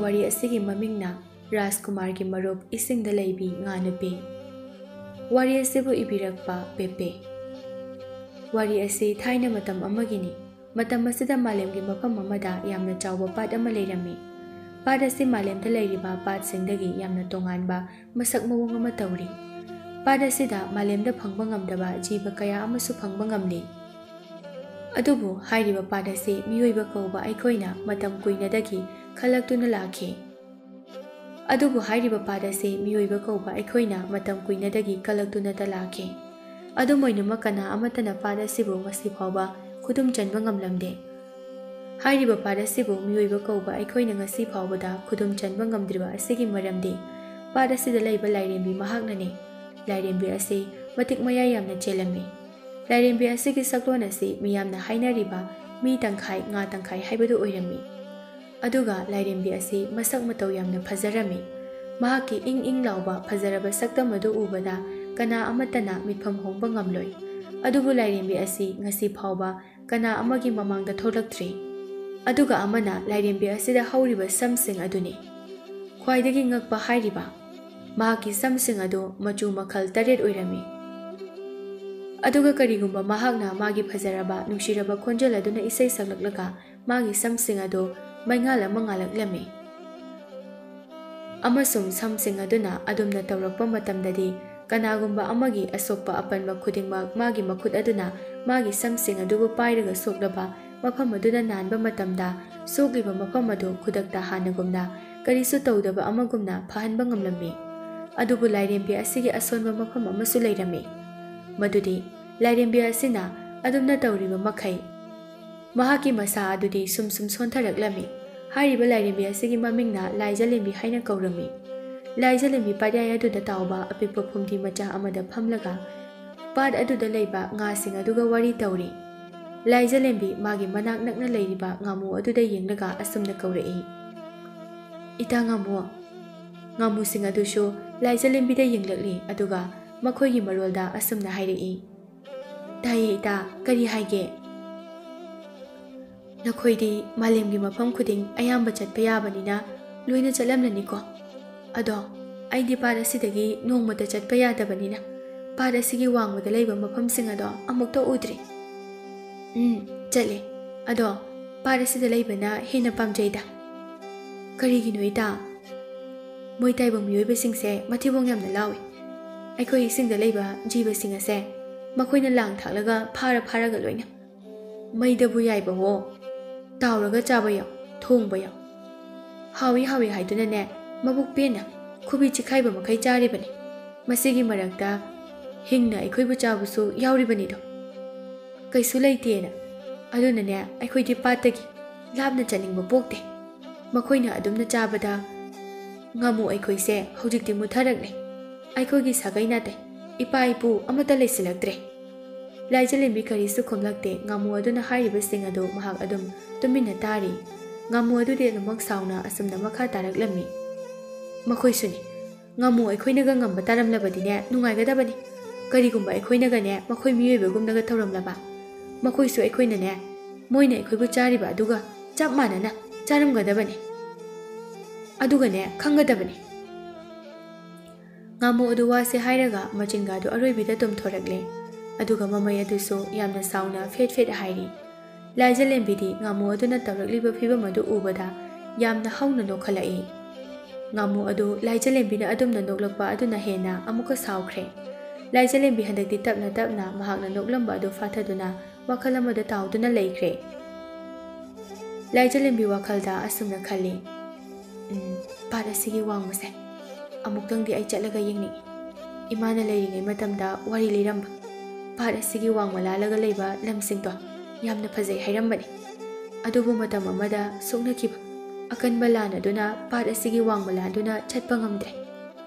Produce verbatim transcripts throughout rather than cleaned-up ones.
ꯋꯥꯔꯤ ꯑꯁꯤꯒꯤ ꯃꯃꯤꯡꯅ ꯔꯥꯖꯀꯨꯃꯥꯔꯒꯤ ꯃꯔꯨꯞ ꯏꯁꯤꯡꯗ ꯂꯩꯕꯤ ꯉꯥ ꯅꯨꯄꯤ꯫ ꯋꯥꯔꯤ ꯑꯁꯤꯕꯨ ꯏꯕꯤꯔꯛꯄ ꯄꯦꯄꯦ꯫ ꯋꯥꯔꯤ ꯑꯁꯤ ꯊꯥꯏꯅ ꯃꯇꯝ ꯑꯃꯒꯤꯅꯤ꯫ ꯃꯇꯝ ꯑꯁꯤꯗ ꯃꯥꯂꯦꯝꯒꯤ ꯃꯐꯝ ꯑꯃꯗ ꯌꯥꯝꯅ ꯆꯥꯎꯕ ꯄꯥꯠ ꯑꯃ ꯂꯩꯔꯝꯃꯤ꯫ ꯄꯥꯠ ꯑꯁꯤ ꯃꯥꯂꯦꯝꯗ ꯂꯩꯔꯤꯕ ꯄꯥꯠꯁꯤꯡꯗꯒꯤ ꯌꯥꯝꯅ ꯇꯣꯉꯥꯟꯕ ꯃꯁꯛ ꯃꯑꯣꯡ ꯑꯃ ꯇꯧꯔꯤ꯫ ꯄꯥꯠ ꯑꯁꯤꯗ ꯃꯥꯂꯦꯝꯗ ꯐꯪꯕ ꯉꯝꯗꯕ ꯖꯤꯕ ꯀꯌꯥ ꯑꯃꯁꯨ ꯐꯪꯕ ꯉꯝꯂꯤ꯫ ꯑꯗꯨꯕꯨ ꯍꯥꯏꯔꯤꯕ ꯄꯥꯠ ꯑꯁꯤ ꯃꯤꯑꯣꯏꯕ ꯀꯧꯕ ꯑꯩꯈꯣꯏꯅ ꯃꯇꯝ ꯀꯨꯏꯅꯗꯒꯤ ꯈꯜꯂꯛꯇꯨꯅ ꯂꯥꯛꯈꯤ꯫ ꯑꯗꯨꯕꯨ ꯍꯥꯏꯔꯤꯕ ꯄꯥꯠ ꯑꯁꯤ ꯃꯤꯑꯣꯏꯕ ꯀꯧꯕ ꯑꯩꯈꯣꯏꯅ ꯃꯇꯝ ꯀꯨꯏꯅꯗꯒꯤ ꯀꯜꯂꯛꯇꯨꯅꯇ ꯂꯥꯛꯈꯤ꯫ ꯑꯗꯨꯝ ꯑꯣꯏꯅꯃꯛ, ꯀꯅꯥ ꯑꯃꯠꯇꯅ ꯄꯥꯠ ꯑꯁꯤꯕꯨ ꯉꯁꯤ ꯐꯥꯎꯕ ꯈꯨꯗꯨꯝ ꯆꯟꯕ ꯉꯝꯂꯝꯗꯦ꯫ ꯍꯥꯏꯔꯤꯕ ꯄꯥꯠ ꯑꯁꯤꯕꯨ ꯃꯤꯑꯣꯏꯕ ꯀꯧꯕ ꯑꯩꯈꯣꯏꯅ ꯉꯁꯤ ꯐꯥꯎꯕꯗ ꯈꯨꯗꯨꯝ ꯆꯟꯕ ꯉꯝꯗ꯭ꯔꯤꯕ ꯑꯁꯤꯒꯤ ꯃꯔꯝꯗꯤ ꯄꯥꯠ ꯑꯁꯤꯗ ꯂꯩꯕ ꯂꯥꯏꯔꯦꯝꯕꯤ ꯃꯍꯥꯛꯅꯅꯤ꯫ ꯂꯥꯏꯔꯦꯝꯕꯤ ꯑꯁꯤ ꯃꯇꯤꯛ ꯃꯌꯥꯏ ꯌꯥꯝꯅ ꯆꯦꯜꯂꯝꯃꯤ꯫ ꯂꯥꯏꯔꯦꯝꯕꯤ ꯑꯁꯤꯒꯤ ꯁꯛꯂꯣꯟ ꯑꯁꯤ ꯃꯤꯌꯥꯝꯅ ꯍꯥꯏꯅꯔꯤꯕ ꯃꯤ ꯇꯪꯈꯥꯏ ꯉꯥ ꯇꯪꯈꯥꯏ ꯍꯥꯏꯕꯗꯨ ꯑꯣꯏꯔꯝꯃꯤ꯫ ꯑꯗꯨꯒ ꯂꯥꯏꯔꯦꯝꯕꯤ ꯑꯁꯤ ꯃꯁꯛ ꯃꯇꯧ ꯌꯥꯝꯅ ꯐꯖꯔꯝꯃꯤ꯫ ꯃꯍꯥꯛꯀꯤ ꯏꯪ ꯏꯪ ꯂꯥꯎꯕ ꯐꯖꯔꯕ ꯁꯛꯇꯝ ꯑꯗꯨ ꯎꯕꯗ ꯀꯅꯥ ꯑꯃꯠꯇꯅ ꯃꯤꯠꯐꯝ ꯍꯣꯡꯕ ꯉꯝꯂꯣꯏ꯫ ꯑꯗꯨꯕꯨ ꯂꯥꯏꯔꯦꯝꯕꯤ ꯑꯁꯤ ꯉꯁꯤ ꯐꯥꯎꯕ ꯀꯅꯥ ꯑꯃꯒꯤ ꯃꯃꯥꯡꯗ ꯊꯣꯛꯂꯛꯇ꯭ꯔꯤ꯫ ꯑꯗꯨꯒ ꯑꯃꯅ ꯂꯥꯏꯔꯦꯝꯕꯤ ꯑꯁꯤꯗ ꯍꯧꯔꯤꯕ ꯁꯝꯁꯤꯡ ꯑꯗꯨꯅꯤ꯫ ꯈ꯭ꯋꯥꯏꯗꯒꯤ ꯉꯛꯄ ꯍꯥꯏꯔꯤꯕ, ꯃꯍꯥꯛꯀꯤ ꯁꯝꯁꯤꯡ ꯑꯗꯨ ꯃꯆꯨ ꯃꯈꯜ ꯇꯔꯦꯠ ꯑꯣꯏꯔꯝꯃꯤ꯫ ꯑꯗꯨꯒ ꯀꯔꯤꯒꯨꯝꯕ ꯃꯍꯥꯛꯅ ꯃꯥꯒꯤ ꯐꯖꯔꯕ, ꯅꯨꯡꯁꯤꯔꯕ ꯈꯣꯟꯖꯦꯜ ꯑꯗꯨꯅ ꯏꯁꯩ ꯁꯛꯂꯛꯂꯒ ꯃꯥꯒꯤ ꯁꯝꯁꯤꯡ ꯑꯗꯨ ꯃꯩꯉꯥꯜ ꯑꯃ ꯉꯥꯜꯂꯛꯂꯝꯃꯤ꯫ ꯑꯃꯁꯨꯡ ꯁꯝꯁꯤꯡ ꯑꯗꯨꯅ ꯑꯗꯨꯝꯅ ꯇꯧꯔꯛꯄ ꯃꯇꯝꯗꯗꯤ, ꯀꯅꯥꯒꯨꯝꯕ ꯑꯃꯒꯤ ꯑꯁꯣꯛꯄ ꯑꯄꯟꯕ ꯈꯨꯗꯤꯡꯃꯛ ꯃꯥꯒꯤ ꯃꯈꯨꯠ ꯑꯗꯨꯅ ꯃꯥꯒꯤ ꯁꯝꯁꯤꯡ ꯑꯗꯨꯕꯨ ꯄꯥꯏꯔꯒ ꯁꯣꯛꯂꯕ ꯃꯐꯝ ꯑꯗꯨꯗ ꯅꯥꯟꯕ ꯃꯇꯝꯗ, ꯁꯣꯛꯂꯤꯕ ꯃꯐꯝ ꯑꯗꯨ ꯈꯨꯗꯛꯇ ꯍꯥꯟꯅꯒꯨꯝꯅ ꯀꯔꯤꯁꯨ ꯇꯧꯗꯕ ꯑꯃꯒꯨꯝꯅ ꯐꯍꯟꯕ ꯉꯝꯂꯝꯃꯤ꯫ ꯑꯗꯨꯕꯨ ꯂꯥꯏꯔꯦꯝꯕꯤ ꯑꯁꯤꯒꯤ ꯑꯁꯣꯟꯕ ꯃꯐꯝ ꯑꯃꯁꯨ ꯂꯩꯔꯝꯃꯤ, ꯃꯗꯨꯗꯤ ꯂꯥꯏꯔꯦꯝꯕꯤ ꯑꯁꯤꯅ ꯑꯗꯨꯝꯅ ꯇꯧꯔꯤꯕ ꯃꯈꯩ, ꯃꯍꯥꯛꯀꯤ ꯃꯁꯥ ꯑꯗꯨꯗꯤ ꯁꯨꯝ ꯁꯨꯝ ꯁꯣꯟꯊꯔꯛꯂꯝꯃꯤ꯫ ꯍꯥꯏꯔꯤꯕ ꯂꯥꯏꯔꯦꯝꯕꯤ ꯑꯁꯤꯒꯤ ꯃꯃꯤꯡꯅ ꯂꯥꯏꯖꯂꯦꯝꯕꯤ ꯍꯥꯏꯅ ꯀꯧꯔꯝꯃꯤ꯫ ꯂꯥꯏꯖꯂꯦꯝꯕꯤ ꯄꯥꯠꯌꯥꯏ ꯑꯗꯨꯗ ꯇꯥꯎꯕ ꯑꯄꯤꯛꯄ ꯐꯨꯝꯗꯤ ꯃꯆꯥ ꯑꯃꯗ ꯐꯝꯂꯒ ꯄꯥꯠ ꯑꯗꯨꯗ ꯂꯩꯕ ꯉꯥꯁꯤꯡ ꯑꯗꯨꯒ ꯋꯥꯔꯤ ꯇꯧꯔꯤ꯫ ꯂꯥꯏꯖꯂꯦꯝꯕꯤ ꯃꯥꯒꯤ ꯃꯅꯥꯛ ꯅꯛꯅ ꯂꯩꯔꯤꯕ ꯉꯥꯃꯨ ꯑꯗꯨꯗ ꯌꯦꯡꯂꯒ ꯑꯁꯨꯝꯅ ꯀꯧꯔꯛꯏ, "ꯏꯇꯥ ꯉꯥꯃꯨ!" ꯉꯥꯃꯨꯁꯤꯡ ꯑꯗꯨꯁꯨ ꯂꯥꯏꯖꯂꯦꯝꯕꯤꯗ ꯌꯦꯡꯂꯛꯂꯤ, ꯑꯗꯨꯒ ꯃꯈꯣꯏꯒꯤ ꯃꯔꯣꯜꯗ ꯑꯁꯨꯝꯅ ꯍꯥꯏꯔꯛꯏ, "ꯇꯥꯏꯌꯦ ꯏꯇꯥ, ꯀꯔꯤ ꯍꯥꯏꯒꯦ?" "ꯅꯈꯣꯏꯗꯤ ꯃꯥꯂꯦꯝꯒꯤ ꯃꯐꯝ ꯈꯨꯗꯤꯡ ꯑꯌꯥꯝꯕ ꯆꯠꯄ ꯌꯥꯕꯅꯤꯅ, ꯂꯣꯏꯅ ꯆꯠꯂꯝꯂꯅꯤꯀꯣ? ꯑꯗꯣ ꯑꯩꯗꯤ ꯄꯥꯠ ꯑꯁꯤꯗꯒꯤ ꯅꯣꯡꯃꯇ ꯆꯠꯄ ꯌꯥꯗꯕꯅꯤꯅ ꯄꯥꯠ ꯑꯁꯤꯒꯤ ꯋꯥꯡꯃꯗ ꯂꯩꯕ ꯃꯐꯝꯁꯤꯡ ꯑꯗꯣ ꯑꯃꯨꯛꯇ ꯎꯗ꯭ꯔꯤ꯫ ꯎꯝ, ꯆꯠꯂꯦ꯫ ꯑꯗꯣ ꯄꯥꯠ ꯑꯁꯤꯗ ꯂꯩꯕꯅ ꯍꯦꯟꯅ ꯄꯥꯝꯖꯩꯗ꯫ ꯀꯔꯤꯒꯤꯅꯣ ꯏꯇꯥ? ꯃꯣꯏ ꯇꯥꯏꯕꯪ ꯃꯤꯑꯣꯏꯕꯁꯤꯡꯁꯦ ꯃꯊꯤꯕꯣꯡ ꯌꯥꯝꯅ ꯂꯥꯎꯏ꯫ ꯑꯩꯈꯣꯏ ꯏꯁꯤꯡꯗ ꯂꯩꯕ ꯖꯤꯕꯁꯤꯡ ꯑꯁꯦ ꯃꯈꯣꯏꯅ ꯂꯥꯡ ꯊꯥꯛꯂꯒ ꯐꯥꯔ ꯐꯥꯔꯒ ꯂꯣꯏꯅ ꯃꯩꯗꯕꯨ ꯌꯥꯏꯕꯋꯣ, ꯇꯥꯎꯔꯒ ꯆꯥꯕ ꯌꯥꯎ, ꯊꯣꯡꯕ ꯌꯥꯎ꯫ ꯍꯥꯎꯏ ꯍꯥꯎꯏ ꯍꯥꯏꯗꯨꯅꯅꯦ, ꯃꯕꯨꯛ ꯄꯦꯟꯅ ꯈꯨꯕꯤ ꯆꯤꯈꯥꯏꯕ ꯃꯈꯩ ꯆꯥꯔꯤꯕꯅꯤ꯫ ꯃꯁꯤꯒꯤ ꯃꯔꯛꯇ ꯍꯤꯡꯅ ꯑꯩꯈꯣꯏꯕꯨ ꯆꯥꯕꯁꯨ ꯌꯥꯎꯔꯤꯕꯅꯤꯗꯣ꯫ ꯀꯩꯁꯨ ꯂꯩꯇꯦꯅ꯫ ꯑꯗꯨꯅꯅꯦ, ꯑꯩꯈꯣꯏꯗꯤ ꯄꯥꯠꯇꯒꯤ ꯂꯥꯞꯅ ꯆꯠꯅꯤꯡꯕ ꯄꯣꯛꯇꯦ꯫ ꯃꯈꯣꯏꯅ ꯑꯗꯨꯝꯅ ꯆꯥꯕꯗ ꯉꯥꯃꯨ ꯑꯩꯈꯣꯏꯁꯦ ꯍꯧꯖꯤꯛꯇꯤ ꯃꯨꯠꯊꯔꯛꯂꯦ꯫ ꯑꯩꯈꯣꯏꯒꯤ ꯁꯥꯒꯩ ꯅꯥꯇꯩ, ꯏꯄꯥ ꯏꯄꯨ ꯑꯃꯠꯇ ꯂꯩꯁꯤꯜꯂꯛꯇ꯭ꯔꯦ꯫ ꯂꯥꯏꯖꯂꯦꯝꯕꯤ ꯀꯔꯤꯁꯨ ꯈꯨꯝꯂꯛꯇꯦ꯫ ꯉꯥꯃꯨ ꯑꯗꯨꯅ ꯍꯥꯏꯔꯤꯕꯁꯤꯡ ꯑꯗꯨ ꯃꯍꯥꯛ ꯑꯗꯨꯝ ꯇꯨꯃꯤꯟꯅ ꯇꯥꯔꯤ꯫ ꯉꯥꯃꯨ ꯑꯗꯨꯗꯤ ꯑꯗꯨꯃꯛ ꯁꯥꯎꯅ ꯑꯁꯨꯝꯅ ꯃꯈꯥ ꯇꯥꯔꯛꯂꯝꯃꯤ꯫ ꯃꯈꯣꯏꯁꯨꯅꯤ꯫ ꯉꯥꯃꯨ ꯑꯩꯈꯣꯏꯅꯒ ꯉꯝꯕ ꯇꯥꯔꯝꯂꯕꯗꯤꯅꯦ, ꯅꯨꯡꯉꯥꯏꯒꯗꯕꯅꯤ꯫ ꯀꯔꯤꯒꯨꯝꯕ ꯑꯩꯈꯣꯏꯅꯒꯅꯦ, ꯃꯈꯣꯏ ꯃꯤꯑꯣꯏꯕꯒꯨꯝꯅꯒ ꯇꯧꯔꯝꯂꯕ, ꯃꯈꯣꯏꯁꯨ ꯑꯩꯈꯣꯏꯅꯅꯦ, ꯃꯣꯏꯅ ꯑꯩꯈꯣꯏꯕꯨ ꯆꯥꯔꯤꯕ ꯑꯗꯨꯒ ꯆꯞ ꯃꯥꯟꯅꯅ ꯆꯥꯔꯝꯒꯗꯕꯅꯤ꯫ ꯑꯗꯨꯒꯅꯦ, ꯈꯪꯒꯗꯕꯅꯤ꯫ ꯉꯥꯃꯨ ꯑꯗꯨ ꯋꯥꯁꯦ ꯍꯥꯏꯔꯒ ꯃꯆꯤꯟꯒꯥꯗꯨ ꯑꯔꯣꯏꯕꯤꯗ ꯇꯨꯝꯊꯣꯔꯛꯂꯦ꯫ ꯑꯗꯨꯒ ꯃꯃꯩ ꯑꯗꯨꯁꯨ ꯌꯥꯝꯅ ꯁꯥꯎꯅ ꯐꯦꯠ ꯐꯦꯠ ꯍꯥꯏꯔꯤ꯫ ꯂꯥꯏꯖꯂꯦꯝꯕꯤꯗꯤ ꯉꯥꯃꯨ ꯑꯗꯨꯅ ꯇꯧꯔꯛꯂꯤꯕ ꯐꯤꯕꯝ ꯑꯗꯨ ꯎꯕꯗ ꯌꯥꯝꯅ ꯍꯧꯅ ꯅꯣꯛꯈꯠꯂꯛꯏ꯫ ꯉꯥꯃꯨ ꯑꯗꯨ ꯂꯥꯏꯖꯂꯦꯝꯕꯤꯅ ꯑꯗꯨꯝꯅ ꯅꯣꯛꯂꯛꯄ ꯑꯗꯨꯅ ꯍꯦꯟꯅ ꯑꯃꯨꯛꯀ ꯁꯥꯎꯈ꯭ꯔꯦ꯫ ꯂꯥꯏꯖꯂꯦꯝꯕꯤ ꯍꯟꯗꯛꯇꯤ ꯇꯞꯅ ꯇꯞꯅ ꯃꯍꯥꯛꯅ ꯅꯣꯛꯂꯝꯕ ꯑꯗꯨ ꯐꯥꯊꯗꯨꯅ ꯋꯥꯈꯜ ꯑꯃꯗ ꯇꯥꯎꯗꯨꯅ ꯂꯩꯈ꯭ꯔꯦ꯫ ꯂꯥꯏꯖꯂꯦꯝꯕꯤ ꯋꯥꯈꯜꯗ ꯑꯁꯨꯝꯅ ꯈꯜꯂꯤ, "ꯎꯝ, ꯄꯥꯠ ꯑꯁꯤꯒꯤ ꯋꯥꯡꯃꯁꯦ ꯑꯃꯨꯛꯇꯪꯗꯤ ꯑꯩ ꯆꯠꯂꯒ ꯌꯦꯡꯅꯤꯡꯏ꯫ ꯏꯃꯥꯅ ꯂꯩꯔꯤꯉꯩ ꯃꯇꯝꯗ ꯋꯥꯔꯤ ꯂꯤꯔꯝꯕ ꯄꯥꯠ ꯑꯁꯤꯒꯤ ꯋꯥꯡꯃ ꯂꯥꯜꯂꯒ ꯂꯩꯕ ꯂꯝꯁꯤꯡꯗꯣ ꯌꯥꯝꯅ ꯐꯖꯩ ꯍꯥꯏꯔꯝꯕꯅꯤ꯫ ꯑꯗꯨꯕꯨ ꯃꯇꯝ ꯑꯃꯗ ꯁꯣꯛꯅꯈꯤꯕ ꯑꯀꯟꯕ ꯂꯥꯟ ꯑꯗꯨꯅ ꯄꯥꯠ ꯑꯁꯤꯒꯤ ꯋꯥꯡꯃ ꯂꯥꯟꯗꯨꯅ ꯆꯠꯄ ꯉꯝꯗ꯭ꯔꯦ꯫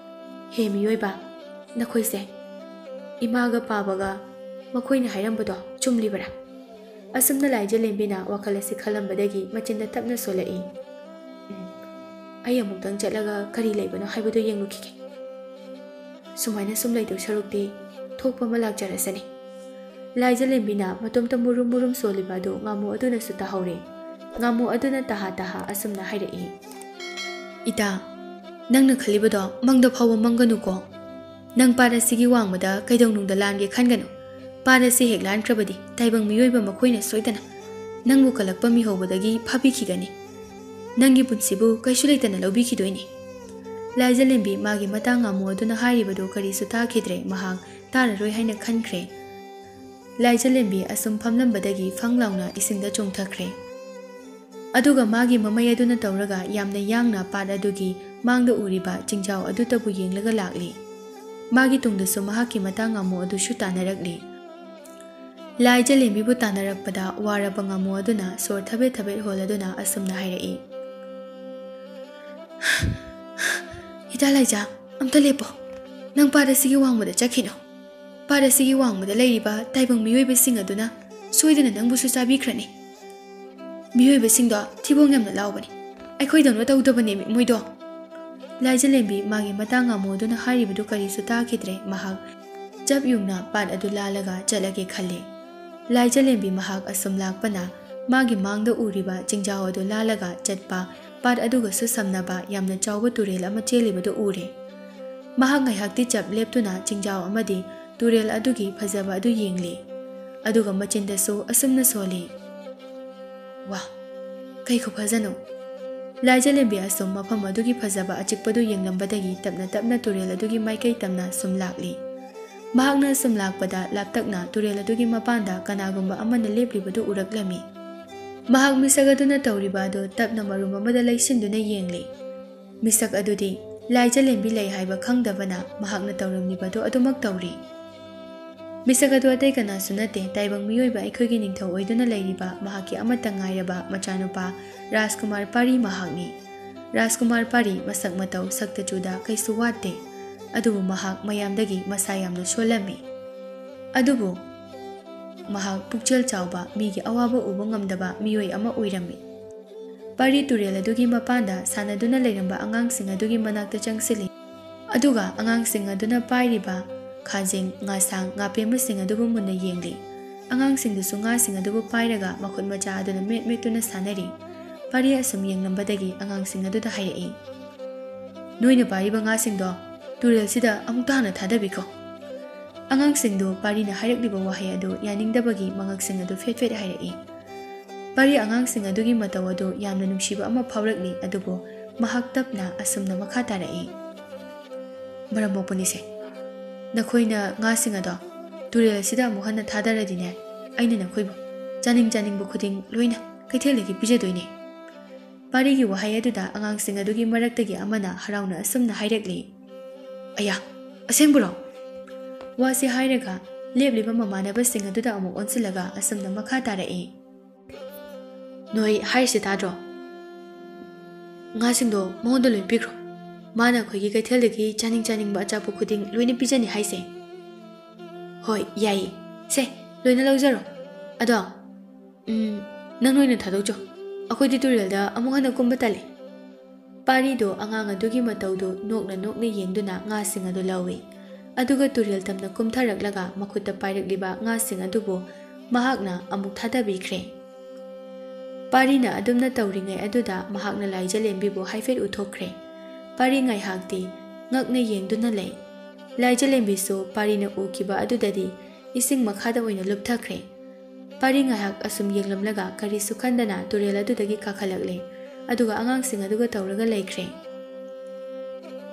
ꯍꯦ ꯃꯤꯑꯣꯏꯕ, ꯅꯈꯣꯏꯁꯦ ꯏꯃꯥꯒ ꯄꯥꯕꯒ ꯃꯈꯣꯏꯅ ꯍꯥꯏꯔꯝꯕꯗꯣ ꯆꯨꯝꯂꯤꯕꯔꯥ?" ꯑꯁꯨꯝꯅ ꯂꯥꯏꯖꯂꯦꯝꯕꯤꯅ ꯋꯥꯈꯜ ꯑꯁꯤ ꯈꯜꯂꯝꯕꯗꯒꯤ ꯃꯆꯤꯟꯗ ꯇꯞꯅ ꯁꯣꯜꯂꯛꯏ꯫ "ꯎꯝ, ꯑꯩ ꯑꯃꯨꯛꯇꯪ ꯆꯠꯂꯒ ꯀꯔꯤ ꯂꯩꯕꯅꯣ ꯍꯥꯏꯕꯗꯨ ꯌꯦꯡꯂꯨꯈꯤꯒꯦ꯫ ꯁꯨꯃꯥꯏꯅ ꯁꯨꯝ ꯂꯩꯗꯧ ꯁꯔꯨꯛꯇꯤ ꯊꯣꯛꯄ ꯑꯃ ꯂꯥꯛꯆꯔꯁꯅꯤ꯫" ꯂꯥꯏꯖꯂꯦꯝꯕꯤꯅ ꯃꯇꯣꯝꯇ ꯃꯨꯔꯨꯝ ꯃꯨꯔꯨꯝ ꯁꯣꯜꯂꯤꯕ ꯑꯗꯨ ꯉꯥꯃꯨ ꯑꯗꯨꯅꯁꯨ ꯇꯥꯍꯧꯔꯦ꯫ ꯉꯥꯃꯨ ꯑꯗꯨꯅ ꯇꯍꯥ ꯇꯍꯥ ꯑꯁꯨꯝꯅ ꯍꯥꯏꯔꯛꯏ꯫ "ꯏꯇꯥ, ꯅꯪꯅ ꯈꯜꯂꯤꯕꯗꯣ ꯃꯪꯗ ꯐꯥꯎꯕ ꯃꯪꯒꯅꯨꯀꯣ꯫ ꯅꯪ ꯄꯥꯠ ꯑꯁꯤꯒꯤ ꯋꯥꯡꯃꯗ ꯀꯩꯗꯧꯅꯨꯡꯗ ꯂꯥꯟꯒꯦ ꯈꯟꯒꯅꯨ꯫ ꯄꯥꯠ ꯑꯁꯤ ꯍꯦꯛ ꯂꯥꯟꯈ꯭ꯔꯕꯗꯤ ꯇꯥꯏꯕꯪ ꯃꯤꯑꯣꯏꯕ ꯃꯈꯣꯏꯅ ꯁꯣꯏꯗꯅ ꯅꯪꯕꯨ ꯀꯜꯂꯛꯄ ꯃꯤꯍꯧꯕꯗꯒꯤ ꯐꯥꯕꯤꯈꯤꯒꯅꯤ꯫ ꯅꯪꯒꯤ ꯄꯨꯟꯁꯤꯕꯨ ꯀꯩꯁꯨ ꯂꯩꯇꯅ ꯂꯧꯕꯤꯈꯤꯗꯣꯏꯅꯤ꯫" ꯂꯥꯏꯖꯂꯦꯝꯕꯤ ꯃꯥꯒꯤ ꯃꯇꯥ ꯉꯥꯃꯨ ꯑꯗꯨꯅ ꯍꯥꯏꯔꯤꯕꯗꯨ ꯀꯔꯤꯁꯨ ꯇꯥꯈꯤꯗ꯭ꯔꯦ꯫ ꯃꯍꯥꯛ ꯇꯥꯔꯔꯣꯏ ꯍꯥꯏꯅ ꯈꯟꯈ꯭ꯔꯦ꯫ ꯂꯥꯏꯖꯂꯦꯝꯕꯤ ꯑꯁꯨꯝ ꯐꯝꯂꯝꯕꯗꯒꯤ ꯐꯪ ꯂꯥꯎꯅ ꯏꯁꯤꯡꯗ ꯆꯣꯡꯊꯈ꯭ꯔꯦ꯫ ꯑꯗꯨꯒ ꯃꯥꯒꯤ ꯃꯃꯩ ꯑꯗꯨꯅ ꯇꯧꯔꯒ ꯌꯥꯝꯅ ꯌꯥꯡꯅ ꯄꯥꯠ ꯑꯗꯨꯒꯤ ꯃꯥꯡꯗ ꯎꯔꯤꯕ ꯆꯤꯡꯖꯥꯎ ꯑꯗꯨꯇꯕꯨ ꯌꯦꯡꯂꯒ ꯂꯥꯛꯂꯤ꯫ ꯃꯥꯒꯤ ꯇꯨꯡꯗꯁꯨ ꯃꯍꯥꯛꯀꯤ ꯃꯇꯥ ꯉꯥꯃꯨ ꯑꯗꯨꯁꯨ ꯇꯥꯟꯅꯔꯛꯂꯤ꯫ ꯂꯥꯏꯖꯂꯦꯝꯕꯤꯕꯨ ꯇꯥꯟꯅꯔꯛꯄꯗ ꯋꯥꯔꯕ ꯉꯥꯃꯨ ꯑꯗꯨꯅ ꯁꯣꯔ ꯊꯕꯦꯠ ꯊꯕꯦꯠ ꯍꯣꯜꯂꯗꯨꯅ ꯑꯁꯨꯝꯅ ꯍꯥꯏꯔꯛꯏ, "ꯏꯇꯥ ꯂꯥꯏꯖꯥ, ꯑꯝꯇ ꯂꯦꯞꯄꯣ꯫ ꯅꯪ ꯄꯥꯠ ꯑꯁꯤꯒꯤ ꯋꯥꯡꯃꯗ ꯆꯠꯈꯤꯅꯨ꯫ ꯄꯥꯠ ꯑꯁꯤꯒꯤ ꯋꯥꯡꯃꯗ ꯂꯩꯔꯤꯕ ꯇꯥꯏꯕꯪ ꯃꯤꯑꯣꯏꯕꯁꯤꯡ ꯑꯗꯨꯅ ꯁꯣꯏꯗꯅ ꯅꯪꯕꯨꯁꯨ ꯆꯥꯕꯤꯈ꯭ꯔꯅꯤ꯫ ꯃꯤꯑꯣꯏꯕꯁꯤꯡꯗꯣ ꯊꯤꯕꯣꯡ ꯌꯥꯝꯅ ꯂꯥꯎꯕꯅꯤ꯫ ꯑꯩꯈꯣꯏꯗꯧꯅ ꯇꯧꯗꯕꯅꯦꯃꯤ ꯃꯣꯏꯗꯣ꯫" ꯂꯥꯏꯖꯂꯦꯝꯕꯤ ꯃꯥꯒꯤ ꯃꯇꯥ ꯉꯥꯃꯨ ꯑꯗꯨꯅ ꯍꯥꯏꯔꯤꯕꯗꯨ ꯀꯔꯤꯁꯨ ꯇꯥꯈꯤꯗ꯭ꯔꯦ꯫ ꯃꯍꯥꯛ ꯆꯞ ꯌꯨꯡꯅ ꯄꯥꯠ ꯑꯗꯨ ꯂꯥꯜꯂꯒ ꯆꯠꯂꯒꯦ ꯈꯜꯂꯤ꯫ ꯂꯥꯏꯖꯂꯦꯝꯕꯤ ꯃꯍꯥꯛ ꯑꯁꯨꯝ ꯂꯥꯛꯄꯅ ꯃꯥꯒꯤ ꯃꯥꯡꯗ ꯎꯔꯤꯕ ꯆꯤꯡꯖꯥꯎ ꯑꯗꯨ ꯂꯥꯜꯂꯒ ꯆꯠꯄ ꯄꯥꯠ ꯑꯗꯨꯒꯁꯨ ꯁꯝꯅꯕ ꯌꯥꯝꯅ ꯆꯥꯎꯕ ꯇꯨꯔꯦꯜ ꯑꯃ ꯆꯦꯜꯂꯤꯕꯗꯨ ꯎꯔꯦ꯫ ꯃꯍꯥꯛ ꯉꯥꯏꯍꯥꯛꯇꯤ ꯆꯞ ꯂꯦꯞꯇꯨꯅ ꯆꯤꯡꯖꯥꯎ ꯑꯃꯗꯤ ꯇꯨꯔꯦꯜ ꯑꯗꯨꯒꯤ ꯐꯖꯕ ꯑꯗꯨ ꯌꯦꯡꯂꯤ꯫ ꯑꯗꯨꯒ ꯃꯆꯤꯟꯗꯁꯨ ꯑꯁꯨꯝꯅ ꯁꯣꯜꯂꯤ, "ꯋꯥ, ꯀꯩ ꯈꯨꯐꯖꯅꯣ!" ꯂꯥꯏꯖꯂꯦꯝꯕꯤ ꯑꯁꯨꯝ ꯃꯐꯝ ꯑꯗꯨꯒꯤ ꯐꯖꯕ ꯑꯆꯤꯛꯄꯗꯨ ꯌꯦꯡꯂꯝꯕꯗꯒꯤ ꯇꯞꯅ ꯇꯞꯅ ꯇꯨꯔꯦꯜ ꯑꯗꯨꯒꯤ ꯃꯥꯏꯀꯩ ꯇꯝꯅ ꯁꯨꯝ ꯂꯥꯛꯂꯤ꯫ ꯃꯍꯥꯛꯅ ꯁꯨꯝ ꯂꯥꯛꯄꯗ ꯂꯥꯞꯇꯛꯅ ꯇꯨꯔꯦꯜ ꯑꯗꯨꯒꯤ ꯃꯄꯥꯟꯗ ꯀꯅꯥꯒꯨꯝꯕ ꯑꯃꯅ ꯂꯦꯞꯂꯤꯕꯗꯨ ꯎꯔꯛꯂꯝꯃꯤ꯫ ꯃꯍꯥꯛ ꯃꯤꯁꯛ ꯑꯗꯨꯅ ꯇꯧꯔꯤꯕ ꯑꯗꯨ ꯇꯞꯅ ꯃꯔꯨꯝ ꯑꯃꯗ ꯂꯩꯁꯤꯟꯗꯨꯅ ꯌꯦꯡꯂꯤ꯫ ꯃꯤꯁꯛ ꯑꯗꯨꯗꯤ ꯂꯥꯏꯖꯂꯦꯝꯕꯤ ꯂꯩ ꯍꯥꯏꯕ ꯈꯪꯗꯕꯅ ꯃꯍꯥꯛꯅ ꯇꯧꯔꯝꯂꯤꯕꯗꯨ ꯑꯗꯨꯃꯛ ꯇꯧꯔꯤ꯫ ꯃꯤꯁꯛ ꯑꯗꯨ ꯑꯇꯩ ꯀꯅꯥꯁꯨ ꯅꯠꯇꯦ, ꯇꯥꯏꯕꯪ ꯃꯤꯑꯣꯏꯕ ꯑꯩꯈꯣꯏꯒꯤ ꯅꯤꯡꯊꯧ ꯑꯣꯏꯗꯨꯅ ꯂꯩꯔꯤꯕ ꯃꯍꯥꯛꯀꯤ ꯑꯃꯠꯇ ꯉꯥꯏꯔꯕ ꯃꯆꯥꯅꯨꯄꯥ ꯔꯥꯖꯀꯨꯃꯥꯔ ꯄꯥꯔꯤ ꯃꯍꯥꯛꯅꯤ꯫ ꯔꯥꯖꯀꯨꯃꯥꯔ ꯄꯥꯔꯤ ꯃꯁꯛ ꯃꯇꯧ ꯁꯛꯇ ꯆꯨꯗ ꯀꯩꯁꯨ ꯋꯥꯠꯇꯦ, ꯑꯗꯨꯕꯨ ꯃꯍꯥꯛ ꯃꯌꯥꯝꯗꯒꯤ ꯃꯁꯥ ꯌꯥꯝꯅ ꯁꯣꯜꯂꯝꯃꯤ꯫ ꯑꯗꯨꯕꯨ ꯃꯍꯥꯛ ꯄꯨꯛꯆꯦꯜ ꯆꯥꯎꯕ, ꯃꯤꯒꯤ ꯑꯋꯥꯕ ꯎꯕ ꯉꯝꯗꯕ ꯃꯤꯑꯣꯏ ꯑꯃ ꯑꯣꯏꯔꯝꯃꯤ꯫ ꯄꯥꯔꯤ ꯇꯨꯔꯦꯜ ꯑꯗꯨꯒꯤ ꯃꯄꯥꯟꯗ ꯁꯥꯟꯅꯗꯨꯅ ꯂꯩꯔꯝꯕ ꯑꯉꯥꯡꯁꯤꯡ ꯑꯗꯨꯒꯤ ꯃꯅꯥꯛꯇ ꯆꯪꯁꯤꯜꯂꯤ꯫ ꯑꯗꯨꯒ ꯑꯉꯥꯡꯁꯤꯡ ꯑꯗꯨꯅ ꯄꯥꯏꯔꯤꯕ ꯈꯥꯖꯦꯡ, ꯉꯥꯁꯥꯡ, ꯉꯥꯄꯦꯝꯃꯁꯤꯡ ꯑꯗꯨꯕꯨ ꯃꯨꯟꯅ ꯌꯦꯡꯂꯤ꯫ ꯑꯉꯥꯡꯁꯤꯡꯗꯨꯁꯨ ꯉꯥꯁꯤꯡ ꯑꯗꯨꯕꯨ ꯄꯥꯏꯔꯒ ꯃꯈꯨꯠ ꯃꯆꯥ ꯑꯗꯨꯅ ꯃꯦꯠ ꯃꯦꯠꯇꯨꯅ ꯁꯥꯟꯅꯔꯤ꯫ ꯄꯥꯔꯤ ꯑꯁꯨꯝ ꯌꯦꯡꯂꯝꯕꯗꯒꯤ ꯑꯉꯥꯡꯁꯤꯡ ꯑꯗꯨꯗ ꯍꯥꯏꯔꯛꯏ, "ꯅꯣꯏꯅ ꯄꯥꯔꯤꯕ ꯉꯥꯁꯤꯡꯗꯣ ꯇꯨꯔꯦꯜꯁꯤꯗ ꯑꯃꯨꯛꯇ ꯍꯥꯟꯅ ꯊꯥꯗꯕꯤꯈꯣ꯫" ꯑꯉꯥꯡꯁꯤꯡꯗꯨ ꯄꯥꯔꯤꯅ ꯍꯥꯏꯔꯛꯂꯤꯕ ꯋꯥꯍꯩ ꯑꯗꯨ ꯌꯥꯅꯤꯡꯗꯕꯒꯤ ꯃꯉꯛꯁꯤꯡ ꯑꯗꯨ ꯐꯦꯠ ꯐꯦꯠ ꯍꯥꯏꯔꯛꯏ꯫ ꯄꯥꯔꯤ ꯑꯉꯥꯡꯁꯤꯡ ꯑꯗꯨꯒꯤ ꯃꯇꯧ ꯑꯗꯨ ꯌꯥꯝꯅ ꯅꯨꯡꯁꯤꯕ ꯑꯃ ꯐꯥꯎꯔꯛꯂꯤ, ꯑꯗꯨꯕꯨ ꯃꯍꯥꯛ ꯇꯞꯅ ꯑꯁꯨꯝꯅ ꯃꯈꯥ ꯇꯥꯔꯛꯏ, "ꯃꯔꯝ ꯃꯣꯛꯄꯅꯤꯁꯦ, ꯅꯈꯣꯏꯅ ꯉꯥꯁꯤꯡ ꯑꯗꯣ ꯇꯨꯔꯦꯜ ꯑꯁꯤꯗ ꯑꯃꯨꯛ ꯍꯟꯅ ꯊꯥꯗꯔꯗꯤꯅꯦ, ꯑꯩꯅ ꯅꯈꯣꯏꯕꯨ ꯆꯥꯅꯤꯡ ꯆꯥꯅꯤꯡꯕ ꯈꯨꯗꯤꯡ ꯂꯣꯏꯅ ꯀꯩꯊꯦꯜꯗꯒꯤ ꯄꯤꯖꯗꯣꯏꯅꯦ꯫" ꯄꯥꯔꯤꯒꯤ ꯋꯥꯍꯩ ꯑꯗꯨꯗ ꯑꯉꯥꯡꯁꯤꯡ ꯑꯗꯨꯒꯤ ꯃꯔꯛꯇꯒꯤ ꯑꯃꯅ ꯍꯔꯥꯎꯅ ꯑꯁꯨꯝꯅ ꯍꯥꯏꯔꯛꯂꯤ, "ꯑꯌꯥ, ꯑꯁꯦꯡꯕꯔꯣ?" ꯋꯥꯁꯤ ꯍꯥꯏꯔꯒ ꯂꯦꯞꯂꯤꯕ ꯃꯃꯥꯟꯅꯕꯁꯤꯡ ꯑꯗꯨꯗ ꯑꯃꯨꯛ ꯑꯣꯟꯁꯤꯜꯂꯒ ꯑꯁꯨꯝꯅ ꯃꯈꯥ ꯇꯥꯔꯛꯏ, "ꯅꯣꯏ ꯍꯥꯏꯔꯤꯁꯦ ꯇꯥꯗ꯭ꯔꯣ? ꯉꯥꯁꯤꯡꯗꯣ ꯃꯉꯣꯟꯗ ꯂꯣꯏ ꯄꯤꯈ꯭ꯔꯣ꯫ ꯃꯥꯅ ꯑꯩꯈꯣꯏꯒꯤ ꯀꯩꯊꯦꯜꯗꯒꯤ ꯆꯥꯅꯤꯡ ꯆꯥꯅꯤꯡꯕ ꯑꯆꯥꯄꯣꯠ ꯈꯨꯗꯤꯡ ꯂꯣꯏꯅ ꯄꯤꯖꯅꯤ ꯍꯥꯏꯁꯦ꯫" "ꯍꯣꯏ, ꯌꯥꯏꯌꯦ꯫ ꯁꯦ, ꯂꯣꯏꯅ ꯂꯧꯖꯔꯣ꯫ ꯑꯗꯣ, ꯎꯝ, ꯅꯪ ꯅꯣꯏꯅ ꯊꯥꯗꯣꯛꯆꯧ꯫ ꯑꯩꯈꯣꯏꯗꯤ ꯇꯨꯔꯦꯜꯗ ꯑꯃꯨꯛ ꯍꯟꯅ ꯀꯨꯝꯕ ꯇꯜꯂꯦ꯫" ꯄꯥꯔꯤꯗꯣ ꯑꯉꯥꯡ ꯑꯗꯨꯒꯤ ꯃꯇꯧꯗꯨ ꯅꯣꯛꯅ ꯅꯣꯛꯅ ꯌꯦꯡꯗꯨꯅ ꯉꯥꯁꯤꯡ ꯑꯗꯨ ꯂꯧꯏ꯫ ꯑꯗꯨꯒ ꯇꯨꯔꯦꯜ ꯇꯝꯅ ꯀꯨꯝꯊꯔꯛꯂꯒ ꯃꯈꯨꯠꯇ ꯄꯥꯏꯔꯛꯂꯤꯕ ꯉꯥꯁꯤꯡ ꯑꯗꯨꯕꯨ ꯃꯍꯥꯛꯅ ꯑꯃꯨꯛ ꯊꯥꯗꯕꯤꯈ꯭ꯔꯦ꯫ ꯄꯥꯔꯤꯅ ꯑꯗꯨꯝꯅ ꯇꯧꯔꯤꯉꯩ ꯑꯗꯨꯗ ꯃꯍꯥꯛꯅ ꯂꯥꯏꯖꯂꯦꯝꯕꯤꯕꯨ ꯍꯥꯏꯐꯦꯠ ꯎꯊꯣꯛꯈ꯭ꯔꯦ꯫ ꯄꯥꯔꯤ ꯉꯥꯏꯍꯥꯛꯇꯤ ꯉꯛꯅ ꯌꯦꯡꯗꯨꯅ ꯂꯩ꯫ ꯂꯥꯏꯖꯂꯦꯝꯕꯤꯁꯨ ꯄꯥꯔꯤꯅ ꯎꯈꯤꯕ ꯑꯗꯨꯗꯗꯤ ꯏꯁꯤꯡ ꯃꯈꯥꯗ ꯑꯣꯏꯅ ꯂꯨꯞꯊꯈ꯭ꯔꯦ꯫ ꯄꯥꯔꯤ ꯉꯥꯏꯍꯥꯛ ꯑꯁꯨꯝ ꯌꯦꯡꯂꯝꯂꯒ ꯀꯔꯤꯁꯨ ꯈꯟꯗꯅ ꯇꯨꯔꯦꯜ ꯑꯗꯨꯗꯒꯤ ꯀꯥꯈꯠꯂꯛꯂꯦ, ꯑꯗꯨꯒ ꯑꯉꯥꯡꯁꯤꯡ ꯑꯗꯨꯒ ꯇꯧꯔꯒ ꯂꯩꯈ꯭ꯔꯦ꯫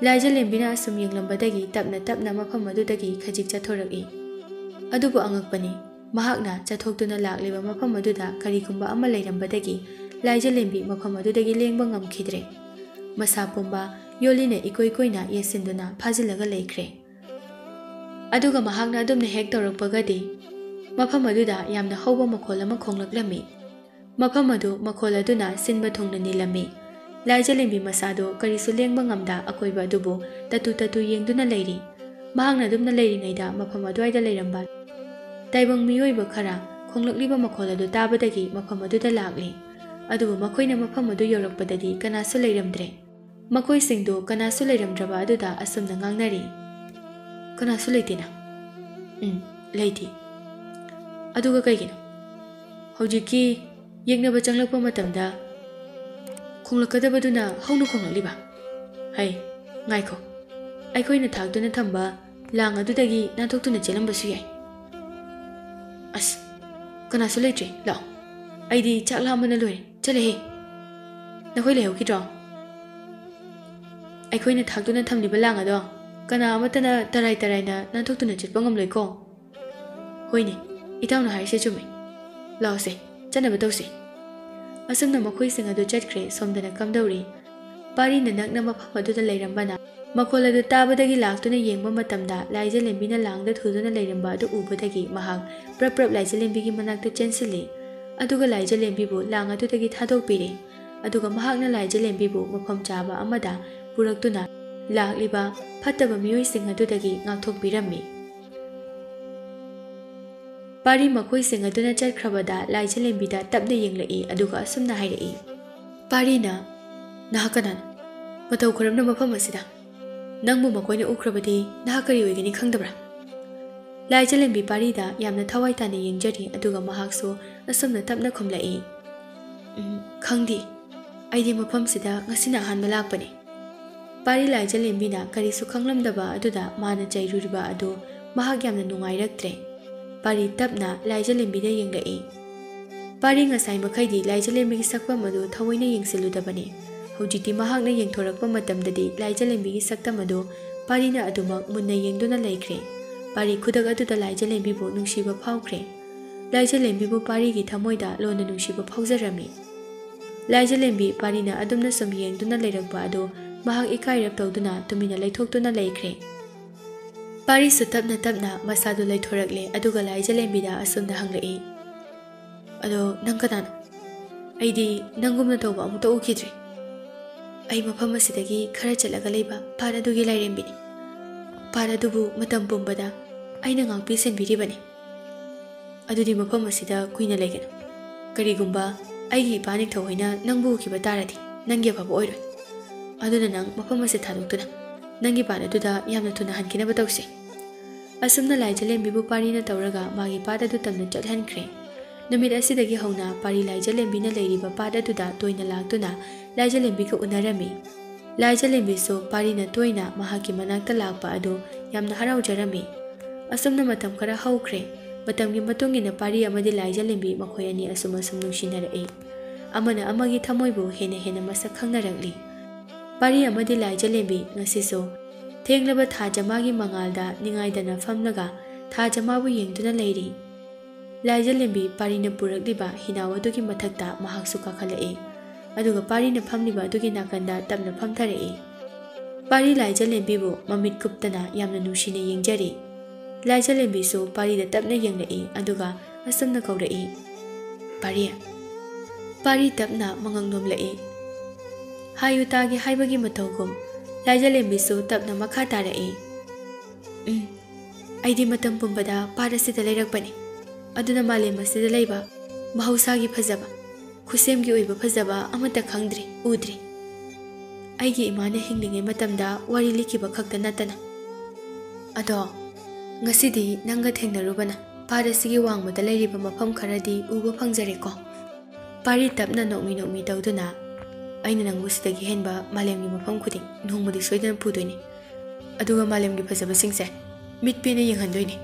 ꯂꯥꯏꯖꯂꯦꯝꯕꯤꯅ ꯑꯁꯨꯝ ꯌꯦꯡꯂꯝꯕꯗꯒꯤ ꯇꯞꯅ ꯇꯞꯅ ꯃꯐꯝ ꯑꯗꯨꯗꯒꯤ ꯈꯖꯤꯛ ꯆꯠꯊꯣꯔꯛꯏ꯫ ꯑꯗꯨꯕꯨ ꯑꯉꯛꯄꯅꯤ, ꯃꯍꯥꯛꯅ ꯆꯠꯊꯣꯛꯇꯨꯅ ꯂꯥꯛꯂꯤꯕ ꯃꯐꯝ ꯑꯗꯨꯗ ꯀꯔꯤꯒꯨꯝꯕ ꯑꯃ ꯂꯩꯔꯝꯕꯗꯒꯤ ꯂꯥꯏꯖꯂꯦꯝꯕꯤ ꯃꯐꯝ ꯑꯗꯨꯗꯒꯤ ꯂꯦꯡꯕ ꯉꯝꯈꯤꯗ꯭ꯔꯦ꯫ ꯃꯁꯥ ꯄꯨꯝꯕ ꯌꯣꯜꯂꯤꯅ ꯏꯀꯣꯏ ꯀꯣꯏꯅ ꯌꯦꯠꯁꯤꯟꯗꯨꯅ ꯐꯥꯖꯤꯜꯂꯒ ꯂꯩꯈ꯭ꯔꯦ꯫ ꯑꯗꯨꯒ ꯃꯍꯥꯛꯅ ꯑꯗꯨꯝꯅ ꯍꯦꯛ ꯇꯧꯔꯛꯄꯒꯗꯤ ꯃꯐꯝ ꯑꯗꯨꯗ ꯌꯥꯝꯅ ꯍꯧꯕ ꯃꯈꯣꯜ ꯑꯃ ꯈꯣꯡꯂꯛꯂꯝꯃꯤ꯫ ꯃꯐꯝ ꯑꯗꯨ ꯃꯈꯣꯜ ꯑꯗꯨꯅ ꯁꯤꯟꯕ ꯊꯨꯡꯅ ꯅꯤꯜꯂꯝꯃꯤ꯫ ꯂꯥꯏꯖꯂꯦꯝꯕꯤ ꯃꯁꯥꯗꯨ ꯀꯔꯤꯁꯨ ꯂꯦꯡꯕ ꯉꯝꯗ ꯑꯀꯣꯏꯕ ꯑꯗꯨꯕꯨ ꯇꯠꯇꯨ ꯇꯠꯇꯨ ꯌꯦꯡꯗꯨꯅ ꯂꯩꯔꯤ꯫ ꯃꯍꯥꯛꯅ ꯑꯗꯨꯝꯅ ꯂꯩꯔꯤꯉꯩꯗ ꯃꯐꯝ ꯑꯗꯨꯋꯥꯏꯗ ꯂꯩꯔꯝꯕ ꯇꯥꯏꯕꯪ ꯃꯤꯑꯣꯏꯕ ꯈꯔ ꯈꯣꯡꯂꯛꯂꯤꯕ ꯃꯈꯣꯜ ꯑꯗꯨ ꯇꯥꯕꯗꯒꯤ ꯃꯐꯝ ꯑꯗꯨꯗ ꯂꯥꯛꯂꯤ꯫ ꯑꯗꯨꯕꯨ ꯃꯈꯣꯏꯅ ꯃꯐꯝ ꯑꯗꯨ ꯌꯧꯔꯛꯄꯗꯗꯤ ꯀꯅꯥꯁꯨ ꯂꯩꯔꯝꯗ꯭ꯔꯦ꯫ ꯃꯈꯣꯏꯁꯤꯡꯗꯨ ꯀꯅꯥꯁꯨ ꯂꯩꯔꯝꯗ꯭ꯔꯕ ꯑꯗꯨꯗ ꯑꯁꯨꯝꯅ ꯉꯥꯡꯅꯔꯤ, "ꯀꯅꯥꯁꯨ ꯂꯩꯇꯦꯅ?" "ꯎꯝ, ꯂꯩꯇꯦ꯫ ꯑꯗꯨꯒ ꯀꯩꯒꯤꯅꯣ ꯍꯧꯖꯤꯛꯀꯤ ꯌꯦꯛꯅꯕ ꯆꯪꯂꯛꯄ ꯃꯇꯝꯗ ꯈꯣꯡꯂꯛꯀꯗꯕꯗꯨꯅ ꯍꯧꯅ ꯈꯣꯡꯂꯛꯂꯤꯕ? ꯍꯩ, "ꯉꯥꯏꯈꯣ, ꯑꯩꯈꯣꯏꯅ ꯊꯥꯛꯇꯨꯅ ꯊꯝꯕ ꯂꯥꯡ ꯑꯗꯨꯗꯒꯤ ꯅꯥꯟꯊꯣꯛꯇꯨꯅ ꯆꯦꯜꯂꯝꯕꯁꯨ ꯌꯥꯏ꯫ ꯑꯁ, ꯀꯅꯥꯁꯨ ꯂꯩꯇ꯭ꯔꯦ, ꯂꯥꯛꯑꯣ꯫ ꯑꯩꯗꯤ ꯆꯥꯛ ꯂꯥꯝꯕꯅ ꯂꯣꯏꯔꯦ꯫ ꯆꯠꯂꯍꯦ, ꯅꯈꯣꯏ ꯂꯩꯍꯧꯈꯤꯗ꯭ꯔꯣ? ꯑꯩꯈꯣꯏꯅ ꯊꯥꯛꯇꯨꯅ ꯊꯝꯂꯤꯕ ꯂꯥꯡ ꯑꯗꯣ ꯀꯅꯥ ꯑꯃꯠꯇꯅ ꯇꯔꯥꯏ ꯇꯔꯥꯏꯅ ꯅꯥꯟꯊꯣꯛꯇꯨꯅ ꯆꯠꯄ ꯉꯝꯂꯣꯏꯀꯣ꯫ ꯍꯣꯏꯅꯦ, ꯏꯇꯥꯎꯅ ꯍꯥꯏꯔꯤꯁꯦ ꯆꯨꯝꯃꯦ꯫ ꯂꯥꯛꯑꯣꯁꯦ, ꯆꯠꯅꯕ ꯇꯧꯁꯦ꯫" ꯑꯁꯨꯝꯅ ꯃꯈꯣꯏꯁꯤꯡ ꯑꯗꯨ ꯆꯠꯈ꯭ꯔꯦ꯫ ꯁꯣꯝꯗꯅ ꯀꯝꯗꯧꯔꯤ? ꯄꯥꯔꯤꯅ ꯅꯛꯅ ꯃꯐꯝ ꯑꯗꯨꯗ ꯂꯩꯔꯝꯕꯅ ꯃꯈꯣꯜ ꯑꯗꯨ ꯇꯥꯕꯗꯒꯤ ꯂꯥꯛꯇꯨꯅ ꯌꯦꯡꯕ ꯃꯇꯝꯗ, ꯂꯥꯏꯖꯂꯦꯝꯕꯤꯅ ꯂꯥꯡꯗ ꯊꯨꯗꯨꯅ ꯂꯩꯔꯝꯕ ꯑꯗꯨ ꯎꯕꯗꯒꯤ ꯃꯍꯥꯛ ꯄ꯭ꯔꯞ ꯄ꯭ꯔꯞ ꯂꯥꯏꯖꯂꯦꯝꯕꯤꯒꯤ ꯃꯅꯥꯛꯇ ꯆꯦꯟꯁꯤꯜꯂꯤ꯫ ꯑꯗꯨꯒ ꯂꯥꯏꯖꯂꯦꯝꯕꯤꯕꯨ ꯂꯥꯡ ꯑꯗꯨꯗꯒꯤ ꯊꯥꯗꯣꯛꯄꯤꯔꯦ꯫ ꯑꯗꯨꯒ ꯃꯍꯥꯛꯅ ꯂꯥꯏꯖꯂꯦꯝꯕꯤꯕꯨ ꯃꯐꯝ ꯆꯥꯕ ꯑꯃꯗ ꯄꯨꯔꯛꯇꯨꯅ ꯂꯥꯛꯂꯤꯕ ꯐꯠꯇꯕ ꯃꯤꯑꯣꯏꯁꯤꯡ ꯑꯗꯨꯗꯒꯤ ꯉꯥꯛꯊꯣꯛꯄꯤꯔꯝꯃꯤ꯫ ꯄꯥꯔꯤ ꯃꯈꯣꯏꯁꯤꯡ ꯑꯗꯨꯅ ꯆꯠꯈ꯭ꯔꯕꯗ ꯂꯥꯏꯖꯂꯦꯝꯕꯤꯗ ꯇꯞꯅ ꯌꯦꯡꯂꯛꯏ, ꯑꯗꯨꯒ ꯑꯁꯨꯝꯅ ꯍꯥꯏꯔꯛꯏ꯫ ꯄꯥꯔꯤꯅ, "ꯅꯍꯥꯛ ꯀꯅꯥꯅꯣ? ꯃꯇꯧ ꯀꯔꯝꯅ ꯃꯐꯝ ꯑꯁꯤꯗ? ꯅꯪꯕꯨ ꯃꯈꯣꯏꯅ ꯎꯈ꯭ꯔꯕꯗꯤ ꯅꯍꯥꯛ ꯀꯔꯤ ꯑꯣꯏꯒꯅꯤ ꯈꯪꯗꯕ꯭ꯔꯥ?" ꯂꯥꯏꯖꯂꯦꯝꯕꯤ ꯄꯥꯔꯤꯗ ꯌꯥꯝꯅ ꯊꯋꯥꯏ ꯇꯥꯅ ꯌꯦꯡꯖꯔꯤ, ꯑꯗꯨꯒ ꯃꯍꯥꯛꯁꯨ ꯑꯁꯨꯝꯅ ꯇꯞꯅ ꯈꯨꯝꯂꯛꯏ꯫ "ꯎꯝ, ꯈꯪꯗꯦ꯫ ꯑꯩꯗꯤ ꯃꯐꯝꯁꯤꯗ ꯉꯁꯤꯅ ꯑꯍꯥꯟꯕ ꯂꯥꯛꯄꯅꯤ꯫" ꯄꯥꯔꯤ ꯂꯥꯏꯖꯂꯦꯝꯕꯤꯅ ꯀꯔꯤꯁꯨ ꯈꯪꯂꯝꯗꯕ ꯑꯗꯨꯗ ꯃꯥꯅ ꯆꯩꯔꯨꯔꯤꯕ ꯑꯗꯨ ꯃꯍꯥꯛ ꯌꯥꯝꯅ ꯅꯨꯡꯉꯥꯏꯔꯛꯇ꯭ꯔꯦ꯫ ꯄꯥꯔꯤ ꯇꯞꯅ ꯂꯥꯏꯖꯂꯦꯝꯕꯤꯗ ꯌꯦꯡꯂꯛꯏ꯫ ꯄꯥꯔꯤ ꯉꯁꯥꯏ ꯃꯈꯩꯗꯤ ꯂꯥꯏꯖꯂꯦꯝꯕꯤꯒꯤ ꯁꯛꯐꯝ ꯑꯗꯨ ꯊꯑꯣꯏꯅ ꯌꯦꯡꯁꯤꯜꯂꯨꯗꯕꯅꯤ꯫ ꯍꯧꯖꯤꯛꯇꯤ ꯃꯍꯥꯛꯅ ꯌꯦꯡꯊꯣꯔꯛꯄ ꯃꯇꯝꯗꯗꯤ ꯂꯥꯏꯖꯂꯦꯝꯕꯤꯒꯤ ꯁꯛꯇꯝ ꯑꯗꯨ ꯄꯥꯔꯤꯅ ꯑꯗꯨꯃꯛ ꯃꯨꯟꯅ ꯌꯦꯡꯗꯨꯅ ꯂꯩꯈ꯭ꯔꯦ꯫ ꯄꯥꯔꯤ ꯈꯨꯗꯛ ꯑꯗꯨꯗ ꯂꯥꯏꯖꯂꯦꯝꯕꯤꯕꯨ ꯅꯨꯡꯁꯤꯕ ꯐꯥꯎꯈ꯭ꯔꯦ꯫ ꯂꯥꯏꯖꯂꯦꯝꯕꯤꯕꯨ ꯄꯥꯔꯤꯒꯤ ꯊꯃꯣꯏꯗ ꯂꯣꯟꯅ ꯅꯨꯡꯁꯤꯕ ꯐꯥꯎꯖꯔꯝꯃꯤ꯫ ꯂꯥꯏꯖꯂꯦꯝꯕꯤ ꯄꯥꯔꯤꯅ ꯑꯗꯨꯝꯅ ꯁꯨꯝ ꯌꯦꯡꯗꯨꯅ ꯂꯩꯔꯛꯄ ꯑꯗꯨ ꯃꯍꯥꯛ ꯏꯀꯥꯏꯔꯞ ꯇꯧꯗꯨꯅ ꯇꯨꯃꯤꯟꯅ ꯂꯩꯊꯣꯛꯇꯨꯅ ꯂꯩꯈ꯭ꯔꯦ꯫ ꯄꯥꯔꯤꯁꯨ ꯇꯞꯅ ꯇꯞꯅ ꯃꯁꯥꯗꯨ ꯂꯩꯊꯣꯔꯛꯂꯦ, ꯑꯗꯨꯒ ꯂꯥꯏꯖꯂꯦꯝꯕꯤꯗ ꯑꯁꯨꯝꯅ ꯍꯪꯂꯛꯏ, "ꯑꯗꯣ ꯅꯪ ꯀꯅꯥꯅꯣ? ꯑꯩꯗꯤ ꯅꯪꯒꯨꯝꯅ ꯇꯧꯕ ꯑꯃꯨꯛꯇ ꯎꯈꯤꯗ꯭ꯔꯤ꯫ ꯑꯩ ꯃꯐꯝ ꯑꯁꯤꯗꯒꯤ ꯈꯔ ꯆꯠꯂꯒ ꯂꯩꯕ ꯄꯥꯠ ꯑꯗꯨꯒꯤ ꯂꯥꯏꯔꯦꯝꯕꯤꯅꯤ꯫ ꯄꯥꯠ ꯑꯗꯨꯕꯨ ꯃꯇꯝ ꯄꯨꯝꯕꯗ ꯑꯩꯅ ꯉꯥꯛꯄꯤ ꯁꯦꯟꯕꯤꯔꯤꯕꯅꯤ꯫ ꯑꯗꯨꯗꯤ ꯃꯐꯝ ꯑꯁꯤꯗ ꯀꯨꯏꯅ ꯂꯩꯒꯅꯨ꯫ ꯀꯔꯤꯒꯨꯝꯕ ꯑꯩꯒꯤ ꯏꯄꯥ ꯅꯤꯡꯊꯧ ꯍꯣꯏꯅ ꯅꯪꯕꯨ ꯎꯈꯤꯕ ꯇꯥꯔꯗꯤ ꯅꯪꯒꯤ ꯑꯐꯕ ꯑꯣꯏꯔꯣꯏ꯫ ꯑꯗꯨꯅ ꯅꯪ ꯃꯐꯝ ꯑꯁꯤ ꯊꯥꯗꯣꯛꯇꯨꯅ ꯅꯪꯒꯤ ꯄꯥꯠ ꯑꯗꯨꯗ ꯌꯥꯝꯅ ꯊꯨꯅ ꯍꯟꯈꯤꯅꯕ ꯇꯧꯁꯤ꯫" ꯑꯁꯨꯝꯅ ꯂꯥꯏꯖꯂꯦꯝꯕꯤꯕꯨ ꯄꯥꯔꯤꯅ ꯇꯧꯔꯒ ꯃꯥꯒꯤ ꯄꯥꯠ ꯑꯗꯨ ꯇꯝꯅ ꯆꯠꯍꯟꯈ꯭ꯔꯦ꯫ ꯅꯨꯃꯤꯠ ꯑꯁꯤꯗꯒꯤ ꯍꯧꯅ ꯄꯥꯔꯤ ꯂꯥꯏꯖꯂꯦꯝꯕꯤꯅ ꯂꯩꯔꯤꯕ ꯄꯥꯠ ꯑꯗꯨꯗ ꯇꯣꯏꯅ ꯂꯥꯛꯇꯨꯅ ꯂꯥꯏꯖꯂꯦꯝꯕꯤꯒ ꯎꯅꯔꯝꯃꯤ꯫ ꯂꯥꯏꯖꯂꯦꯝꯕꯤꯁꯨ ꯄꯥꯔꯤꯅ ꯇꯣꯏꯅ ꯃꯍꯥꯛꯀꯤ ꯃꯅꯥꯛꯇ ꯂꯥꯛꯄ ꯑꯗꯨ ꯌꯥꯝꯅ ꯍꯔꯥꯎꯖꯔꯝꯃꯤ꯫ ꯑꯁꯨꯝꯅ ꯃꯇꯝ ꯈꯔ ꯍꯧꯈ꯭ꯔꯦ꯫ ꯃꯇꯝꯒꯤ ꯃꯇꯨꯡ ꯏꯟꯅ ꯄꯥꯔꯤ ꯑꯃꯗꯤ ꯂꯥꯏꯖꯂꯦꯝꯕꯤ ꯃꯈꯣꯏ ꯑꯅꯤ ꯑꯁꯨꯝ ꯑꯁꯨꯝ ꯅꯨꯡꯁꯤꯅꯔꯛꯏ꯫ ꯑꯃꯅ ꯑꯃꯒꯤ ꯊꯃꯣꯏꯕꯨ ꯍꯦꯟꯅ ꯍꯦꯟꯅ ꯃꯁꯛ ꯈꯪꯅꯔꯛꯂꯤ꯫ ꯄꯥꯔꯤ ꯑꯃꯗꯤ ꯂꯥꯏꯖꯂꯦꯝꯕꯤ ꯉꯁꯤꯁꯨ ꯊꯦꯡꯂꯕ ꯊꯥ ꯖꯃꯥꯒꯤ ꯃꯉꯥꯜꯗ ꯅꯤꯡꯉꯥꯏꯗꯅ ꯐꯝꯂꯒ ꯊꯥ ꯖꯃꯥꯕꯨ ꯌꯦꯡꯗꯨꯅ ꯂꯩꯔꯤ꯫ ꯂꯥꯏꯖꯂꯦꯝꯕꯤ ꯄꯥꯔꯤꯅ ꯄꯨꯔꯛꯂꯤꯕ ꯍꯤꯅꯥꯎ ꯑꯗꯨꯒꯤ ꯃꯊꯛꯇ ꯃꯍꯥꯛꯁꯨ ꯀꯥꯈꯠꯂꯛꯏ꯫ ꯑꯗꯨꯒ ꯄꯥꯔꯤꯅ ꯐꯝꯂꯤꯕ ꯑꯗꯨꯒꯤ ꯅꯥꯀꯟꯗ ꯇꯞꯅ ꯐꯝꯊꯔꯛꯏ꯫ ꯄꯥꯔꯤ ꯂꯥꯏꯖꯂꯦꯝꯕꯤꯕꯨ ꯃꯃꯤꯠ ꯀꯨꯞꯇꯅ ꯌꯥꯝꯅ ꯅꯨꯡꯁꯤꯅ ꯌꯦꯡꯖꯔꯤ꯫ ꯂꯥꯏꯖꯂꯦꯝꯕꯤꯁꯨ ꯄꯥꯔꯤꯗ ꯇꯞꯅ ꯌꯦꯡꯂꯛꯏ, ꯑꯗꯨꯒ ꯑꯁꯨꯝꯅ ꯀꯧꯔꯛꯏ, "ꯄꯥꯔꯤ!" ꯄꯥꯔꯤ ꯇꯞꯅ ꯃꯉꯛ ꯅꯣꯝꯂꯛꯏ꯫ ꯍꯥꯏꯌꯨ ꯇꯥꯒꯦ ꯍꯥꯏꯕꯒꯤ ꯃꯇꯧꯒꯨꯝ ꯂꯥꯏꯖꯂꯦꯝꯕꯤꯁꯨ ꯇꯞꯅ ꯃꯈꯥ ꯇꯥꯔꯛꯏ, "ꯎꯝ, ꯑꯩꯗꯤ ꯃꯇꯝ ꯄꯨꯝꯕꯗ ꯄꯥꯠ ꯑꯁꯤꯗ ꯂꯩꯔꯛꯄꯅꯤ꯫ ꯑꯗꯨꯅ ꯃꯥꯂꯦꯝ ꯑꯁꯤꯗ ꯂꯩꯕ ꯃꯍꯧꯁꯥꯒꯤ ꯐꯖꯕ, ꯈꯨꯠꯁꯦꯝꯒꯤ ꯑꯣꯏꯕ ꯐꯖꯕ ꯑꯃꯠꯇ ꯈꯪꯗ꯭ꯔꯤ, ꯎꯗ꯭ꯔꯤ꯫ ꯑꯩꯒꯤ ꯏꯃꯥꯅ ꯍꯤꯡꯂꯤꯉꯩ ꯃꯇꯝꯗ ꯋꯥꯔꯤ ꯂꯤꯈꯤꯕ ꯈꯛꯇ ꯅꯠꯇꯅ꯫ ꯑꯗꯣ ꯉꯁꯤꯗꯤ ꯅꯪꯒ ꯊꯦꯡꯅꯔꯨꯕꯅ ꯄꯥꯠ ꯑꯁꯤꯒꯤ ꯋꯥꯡꯃꯗ ꯂꯩꯔꯤꯕ ꯃꯐꯝ ꯈꯔꯗꯤ ꯎꯕ ꯐꯪꯖꯔꯦꯀꯣ?" ꯄꯥꯔꯤ ꯇꯞꯅ ꯅꯣꯛꯃꯤ ꯅꯣꯛꯃꯤ ꯇꯧꯗꯨꯅ, "ꯑꯩꯅ ꯅꯪꯕꯨ ꯁꯤꯗꯒꯤ ꯍꯦꯟꯕ ꯃꯥꯂꯦꯝꯒꯤ ꯃꯐꯝ ꯈꯨꯗꯤꯡ ꯅꯣꯡꯃꯗꯤ ꯁꯣꯏꯗꯅ ꯄꯨꯗꯣꯏꯅꯤ꯫ ꯑꯗꯨꯒ ꯃꯥꯂꯦꯝꯒꯤ ꯐꯖꯕꯁꯤꯡꯁꯦ ꯃꯤꯠ ꯄꯦꯟꯅ ꯌꯦꯡꯍꯟꯗꯣꯏꯅꯤ꯫"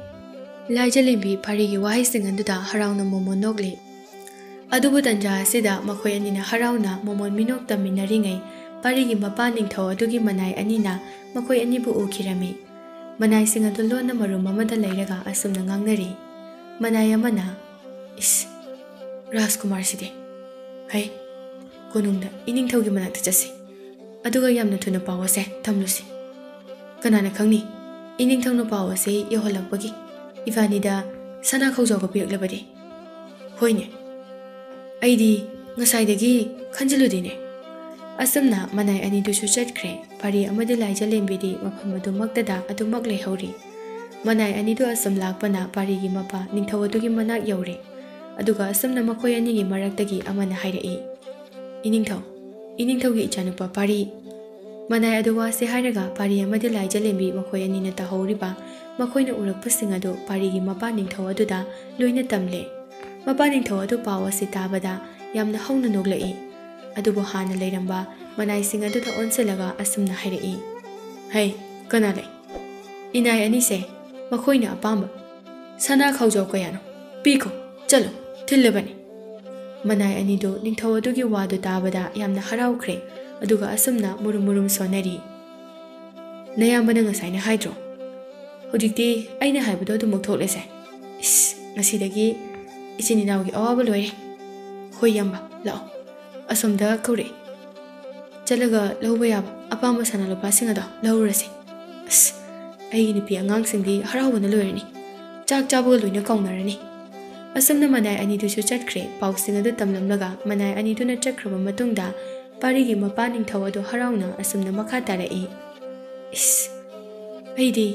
ꯂꯥꯏꯖꯂꯦꯝꯕꯤ ꯄꯥꯔꯤꯒꯤ ꯋꯥꯍꯩꯁꯤꯡ ꯑꯗꯨꯗ ꯍꯔꯥꯎꯅ ꯃꯣꯃꯣꯟ ꯅꯣꯛꯂꯤ꯫ ꯑꯗꯨꯕꯨ ꯇꯟꯖꯥ ꯑꯁꯤꯗ ꯃꯈꯣꯏ ꯑꯅꯤꯅ ꯍꯔꯥꯎꯅ ꯃꯣꯃꯣꯟ ꯃꯤꯅꯣꯛ ꯇꯝꯃꯤꯟꯅꯔꯤꯉꯩ, ꯄꯥꯔꯤꯒꯤ ꯃꯄꯥ ꯅꯤꯡꯊꯧ ꯑꯗꯨꯒꯤ ꯃꯅꯥꯏ ꯑꯅꯤꯅ ꯃꯈꯣꯏ ꯑꯅꯤꯕꯨ ꯎꯈꯤꯔꯝꯃꯤ꯫ ꯃꯅꯥꯏꯁꯤꯡ ꯑꯗꯨ ꯂꯣꯟꯅ ꯃꯔꯨꯝ ꯑꯃꯗ ꯂꯩꯔꯒ ꯑꯁꯨꯝꯅ ꯉꯥꯡꯅꯔꯤ꯫ ꯃꯅꯥꯏ ꯑꯃꯅ, "ꯏꯁ, ꯔꯥꯖꯀꯨꯃꯥꯔꯁꯤꯗꯤ꯫ ꯍꯩ, ꯀꯣꯅꯨꯡꯗ ꯏꯅꯤꯡꯊꯧꯒꯤ ꯃꯅꯥꯛꯇ ꯆꯠꯁꯤ꯫ ꯑꯗꯨꯒ ꯌꯥꯝꯅ ꯊꯨꯅ ꯄꯥꯎ ꯑꯁꯦ ꯇꯝꯂꯨꯁꯤ꯫ ꯀꯅꯥꯅ ꯈꯪꯅꯤ, ꯏꯅꯤꯡꯊꯧꯅ ꯄꯥꯎ ꯑꯁꯤ ꯌꯧꯍꯜꯂꯛꯄꯒꯤ ꯏꯕꯥꯅꯤꯗ ꯁꯅꯥ ꯈꯧꯖꯥꯎꯒ ꯄꯤꯔꯛꯂꯕꯗꯤ? ꯍꯣꯏꯅꯦ, ꯑꯩꯗꯤ ꯉꯁꯥꯏꯗꯒꯤ ꯈꯟꯖꯤꯜꯂꯨꯗꯦꯅꯦ꯫" ꯑꯁꯨꯝꯅ ꯃꯅꯥꯏ ꯑꯅꯤꯗꯨꯁꯨ ꯆꯠꯈ꯭ꯔꯦ꯫ ꯄꯥꯔꯤ ꯑꯃꯗꯤ ꯂꯥꯏꯖꯂꯦꯝꯕꯤꯗꯤ ꯃꯐꯝ ꯑꯗꯨꯃꯛꯇꯗ ꯑꯗꯨꯃꯛ ꯂꯩꯍꯧꯔꯤ꯫ ꯃꯅꯥꯏ ꯑꯅꯤꯗꯨ ꯑꯁꯨꯝ ꯂꯥꯛꯄꯅ ꯄꯥꯔꯤꯒꯤ ꯃꯄꯥ ꯅꯤꯡꯊꯧ ꯑꯗꯨꯒꯤ ꯃꯅꯥꯛ ꯌꯧꯔꯦ꯫ ꯑꯗꯨꯒ ꯑꯁꯨꯝꯅ ꯃꯈꯣꯏ ꯑꯅꯤꯒꯤ ꯃꯔꯛꯇꯒꯤ ꯑꯃꯅ ꯍꯥꯏꯔꯛꯏ, "ꯏꯅꯤꯡꯊꯧ, ꯏꯅꯤꯡꯊꯧꯒꯤ ꯏꯆꯥꯅꯨꯄꯥ ꯄꯥꯔꯤ꯫" ꯃꯅꯥꯏ ꯑꯗꯨ ꯋꯥꯁꯦ ꯍꯥꯏꯔꯒ ꯄꯥꯔꯤ ꯑꯃꯗꯤ ꯂꯥꯏꯖꯂꯦꯝꯕꯤ ꯃꯈꯣꯏ ꯑꯅꯤꯅ ꯇꯥꯍꯧꯔꯤꯕ, ꯃꯈꯣꯏꯅ ꯎꯔꯛꯄꯁꯤꯡ ꯑꯗꯨ ꯄꯥꯔꯤꯒꯤ ꯃꯄꯥ ꯅꯤꯡꯊꯧ ꯑꯗꯨꯗ ꯂꯣꯏꯅ ꯇꯝꯂꯦ꯫ ꯃꯄꯥ ꯅꯤꯡꯊꯧ ꯑꯗꯨ ꯄꯥꯎ ꯑꯁꯤ ꯇꯥꯕꯗ ꯌꯥꯝꯅ ꯍꯧꯅ ꯅꯣꯛꯂꯛꯏ꯫ ꯑꯗꯨꯕꯨ ꯍꯥꯟꯅ ꯂꯩꯔꯝꯕ ꯃꯅꯥꯏꯁꯤꯡ ꯑꯗꯨꯗ ꯑꯣꯟꯁꯤꯜꯂꯒ ꯑꯁꯨꯝꯅ ꯍꯥꯏꯔꯛꯏ, "ꯍꯩ, ꯀꯅꯥ ꯂꯩ?" "ꯏꯅꯥꯏ ꯑꯅꯤꯁꯦ, ꯃꯈꯣꯏꯅ ꯑꯄꯥꯝꯕ ꯁꯅꯥ ꯈꯥꯎꯖꯥꯎ ꯀꯌꯥꯅꯣ? ꯄꯤꯈꯣ, ꯆꯠꯂꯣ, ꯊꯤꯜꯂꯕꯅꯤ꯫" ꯃꯅꯥꯏ ꯑꯅꯤꯗꯨ ꯅꯤꯡꯊꯧ ꯑꯗꯨꯒꯤ ꯋꯥꯗꯨ ꯇꯥꯕꯗ ꯌꯥꯝꯅ ꯍꯔꯥꯎꯈ꯭ꯔꯦ, ꯑꯗꯨꯒ ꯑꯁꯨꯝꯅ ꯃꯨꯔꯨꯝ ꯃꯨꯔꯨꯝ ꯁꯣꯟꯅꯔꯤ, "ꯅꯌꯥꯝꯕꯅ ꯉꯁꯥꯏꯅ ꯍꯥꯏꯗ꯭ꯔꯣ? ꯍꯧꯖꯤꯛꯇꯤ ꯑꯩꯅ ꯍꯥꯏꯕꯗꯣ ꯑꯗꯨꯃꯛ ꯊꯣꯛꯂꯦꯁꯦ꯫ ꯏꯁ, ꯉꯁꯤꯗꯒꯤ ꯏꯆꯤꯟ ꯏꯅꯥꯎꯒꯤ ꯑꯋꯥꯕ ꯂꯣꯏꯔꯦ꯫ ꯍꯣꯏ ꯏꯌꯥꯝꯕ, ꯂꯥꯛꯑꯣ꯫ ꯑꯁꯣꯝꯗ ꯀꯧꯔꯛꯑꯦ꯫ ꯆꯠꯂꯒ ꯂꯧꯕ ꯌꯥꯕ ꯑꯄꯥꯝꯕ ꯁꯅꯥ ꯂꯨꯄꯥꯁꯤꯡ ꯑꯗꯣ ꯂꯧꯔꯨꯔꯁꯦ꯫ ꯑꯁ, ꯑꯩꯒꯤ ꯅꯨꯄꯤ ꯑꯉꯥꯡꯁꯤꯡꯗꯤ ꯍꯔꯥꯎꯕꯅ ꯂꯣꯏꯔꯅꯤ꯫ ꯆꯥꯛ ꯆꯥꯕꯒ ꯂꯣꯏꯅ ꯀꯥꯎꯅꯔꯅꯤ꯫" ꯑꯁꯨꯝꯅ ꯃꯅꯥꯏ ꯑꯅꯤꯗꯨꯁꯨ ꯆꯠꯈ꯭ꯔꯦ꯫ ꯄꯥꯎꯁꯤꯡ ꯑꯗꯨ ꯇꯝꯂꯝꯂꯒ ꯃꯅꯥꯏ ꯑꯅꯤꯗꯨꯅ ꯆꯠꯈ꯭ꯔꯕ ꯃꯇꯨꯡꯗ ꯄꯥꯔꯤꯒꯤ ꯃꯄꯥ ꯅꯤꯡꯊꯧ ꯑꯗꯨ ꯍꯔꯥꯎꯅ ꯑꯁꯨꯝꯅ ꯃꯈꯥ ꯇꯥꯔꯛꯏ, "ꯏꯁ, ꯑꯩꯗꯤ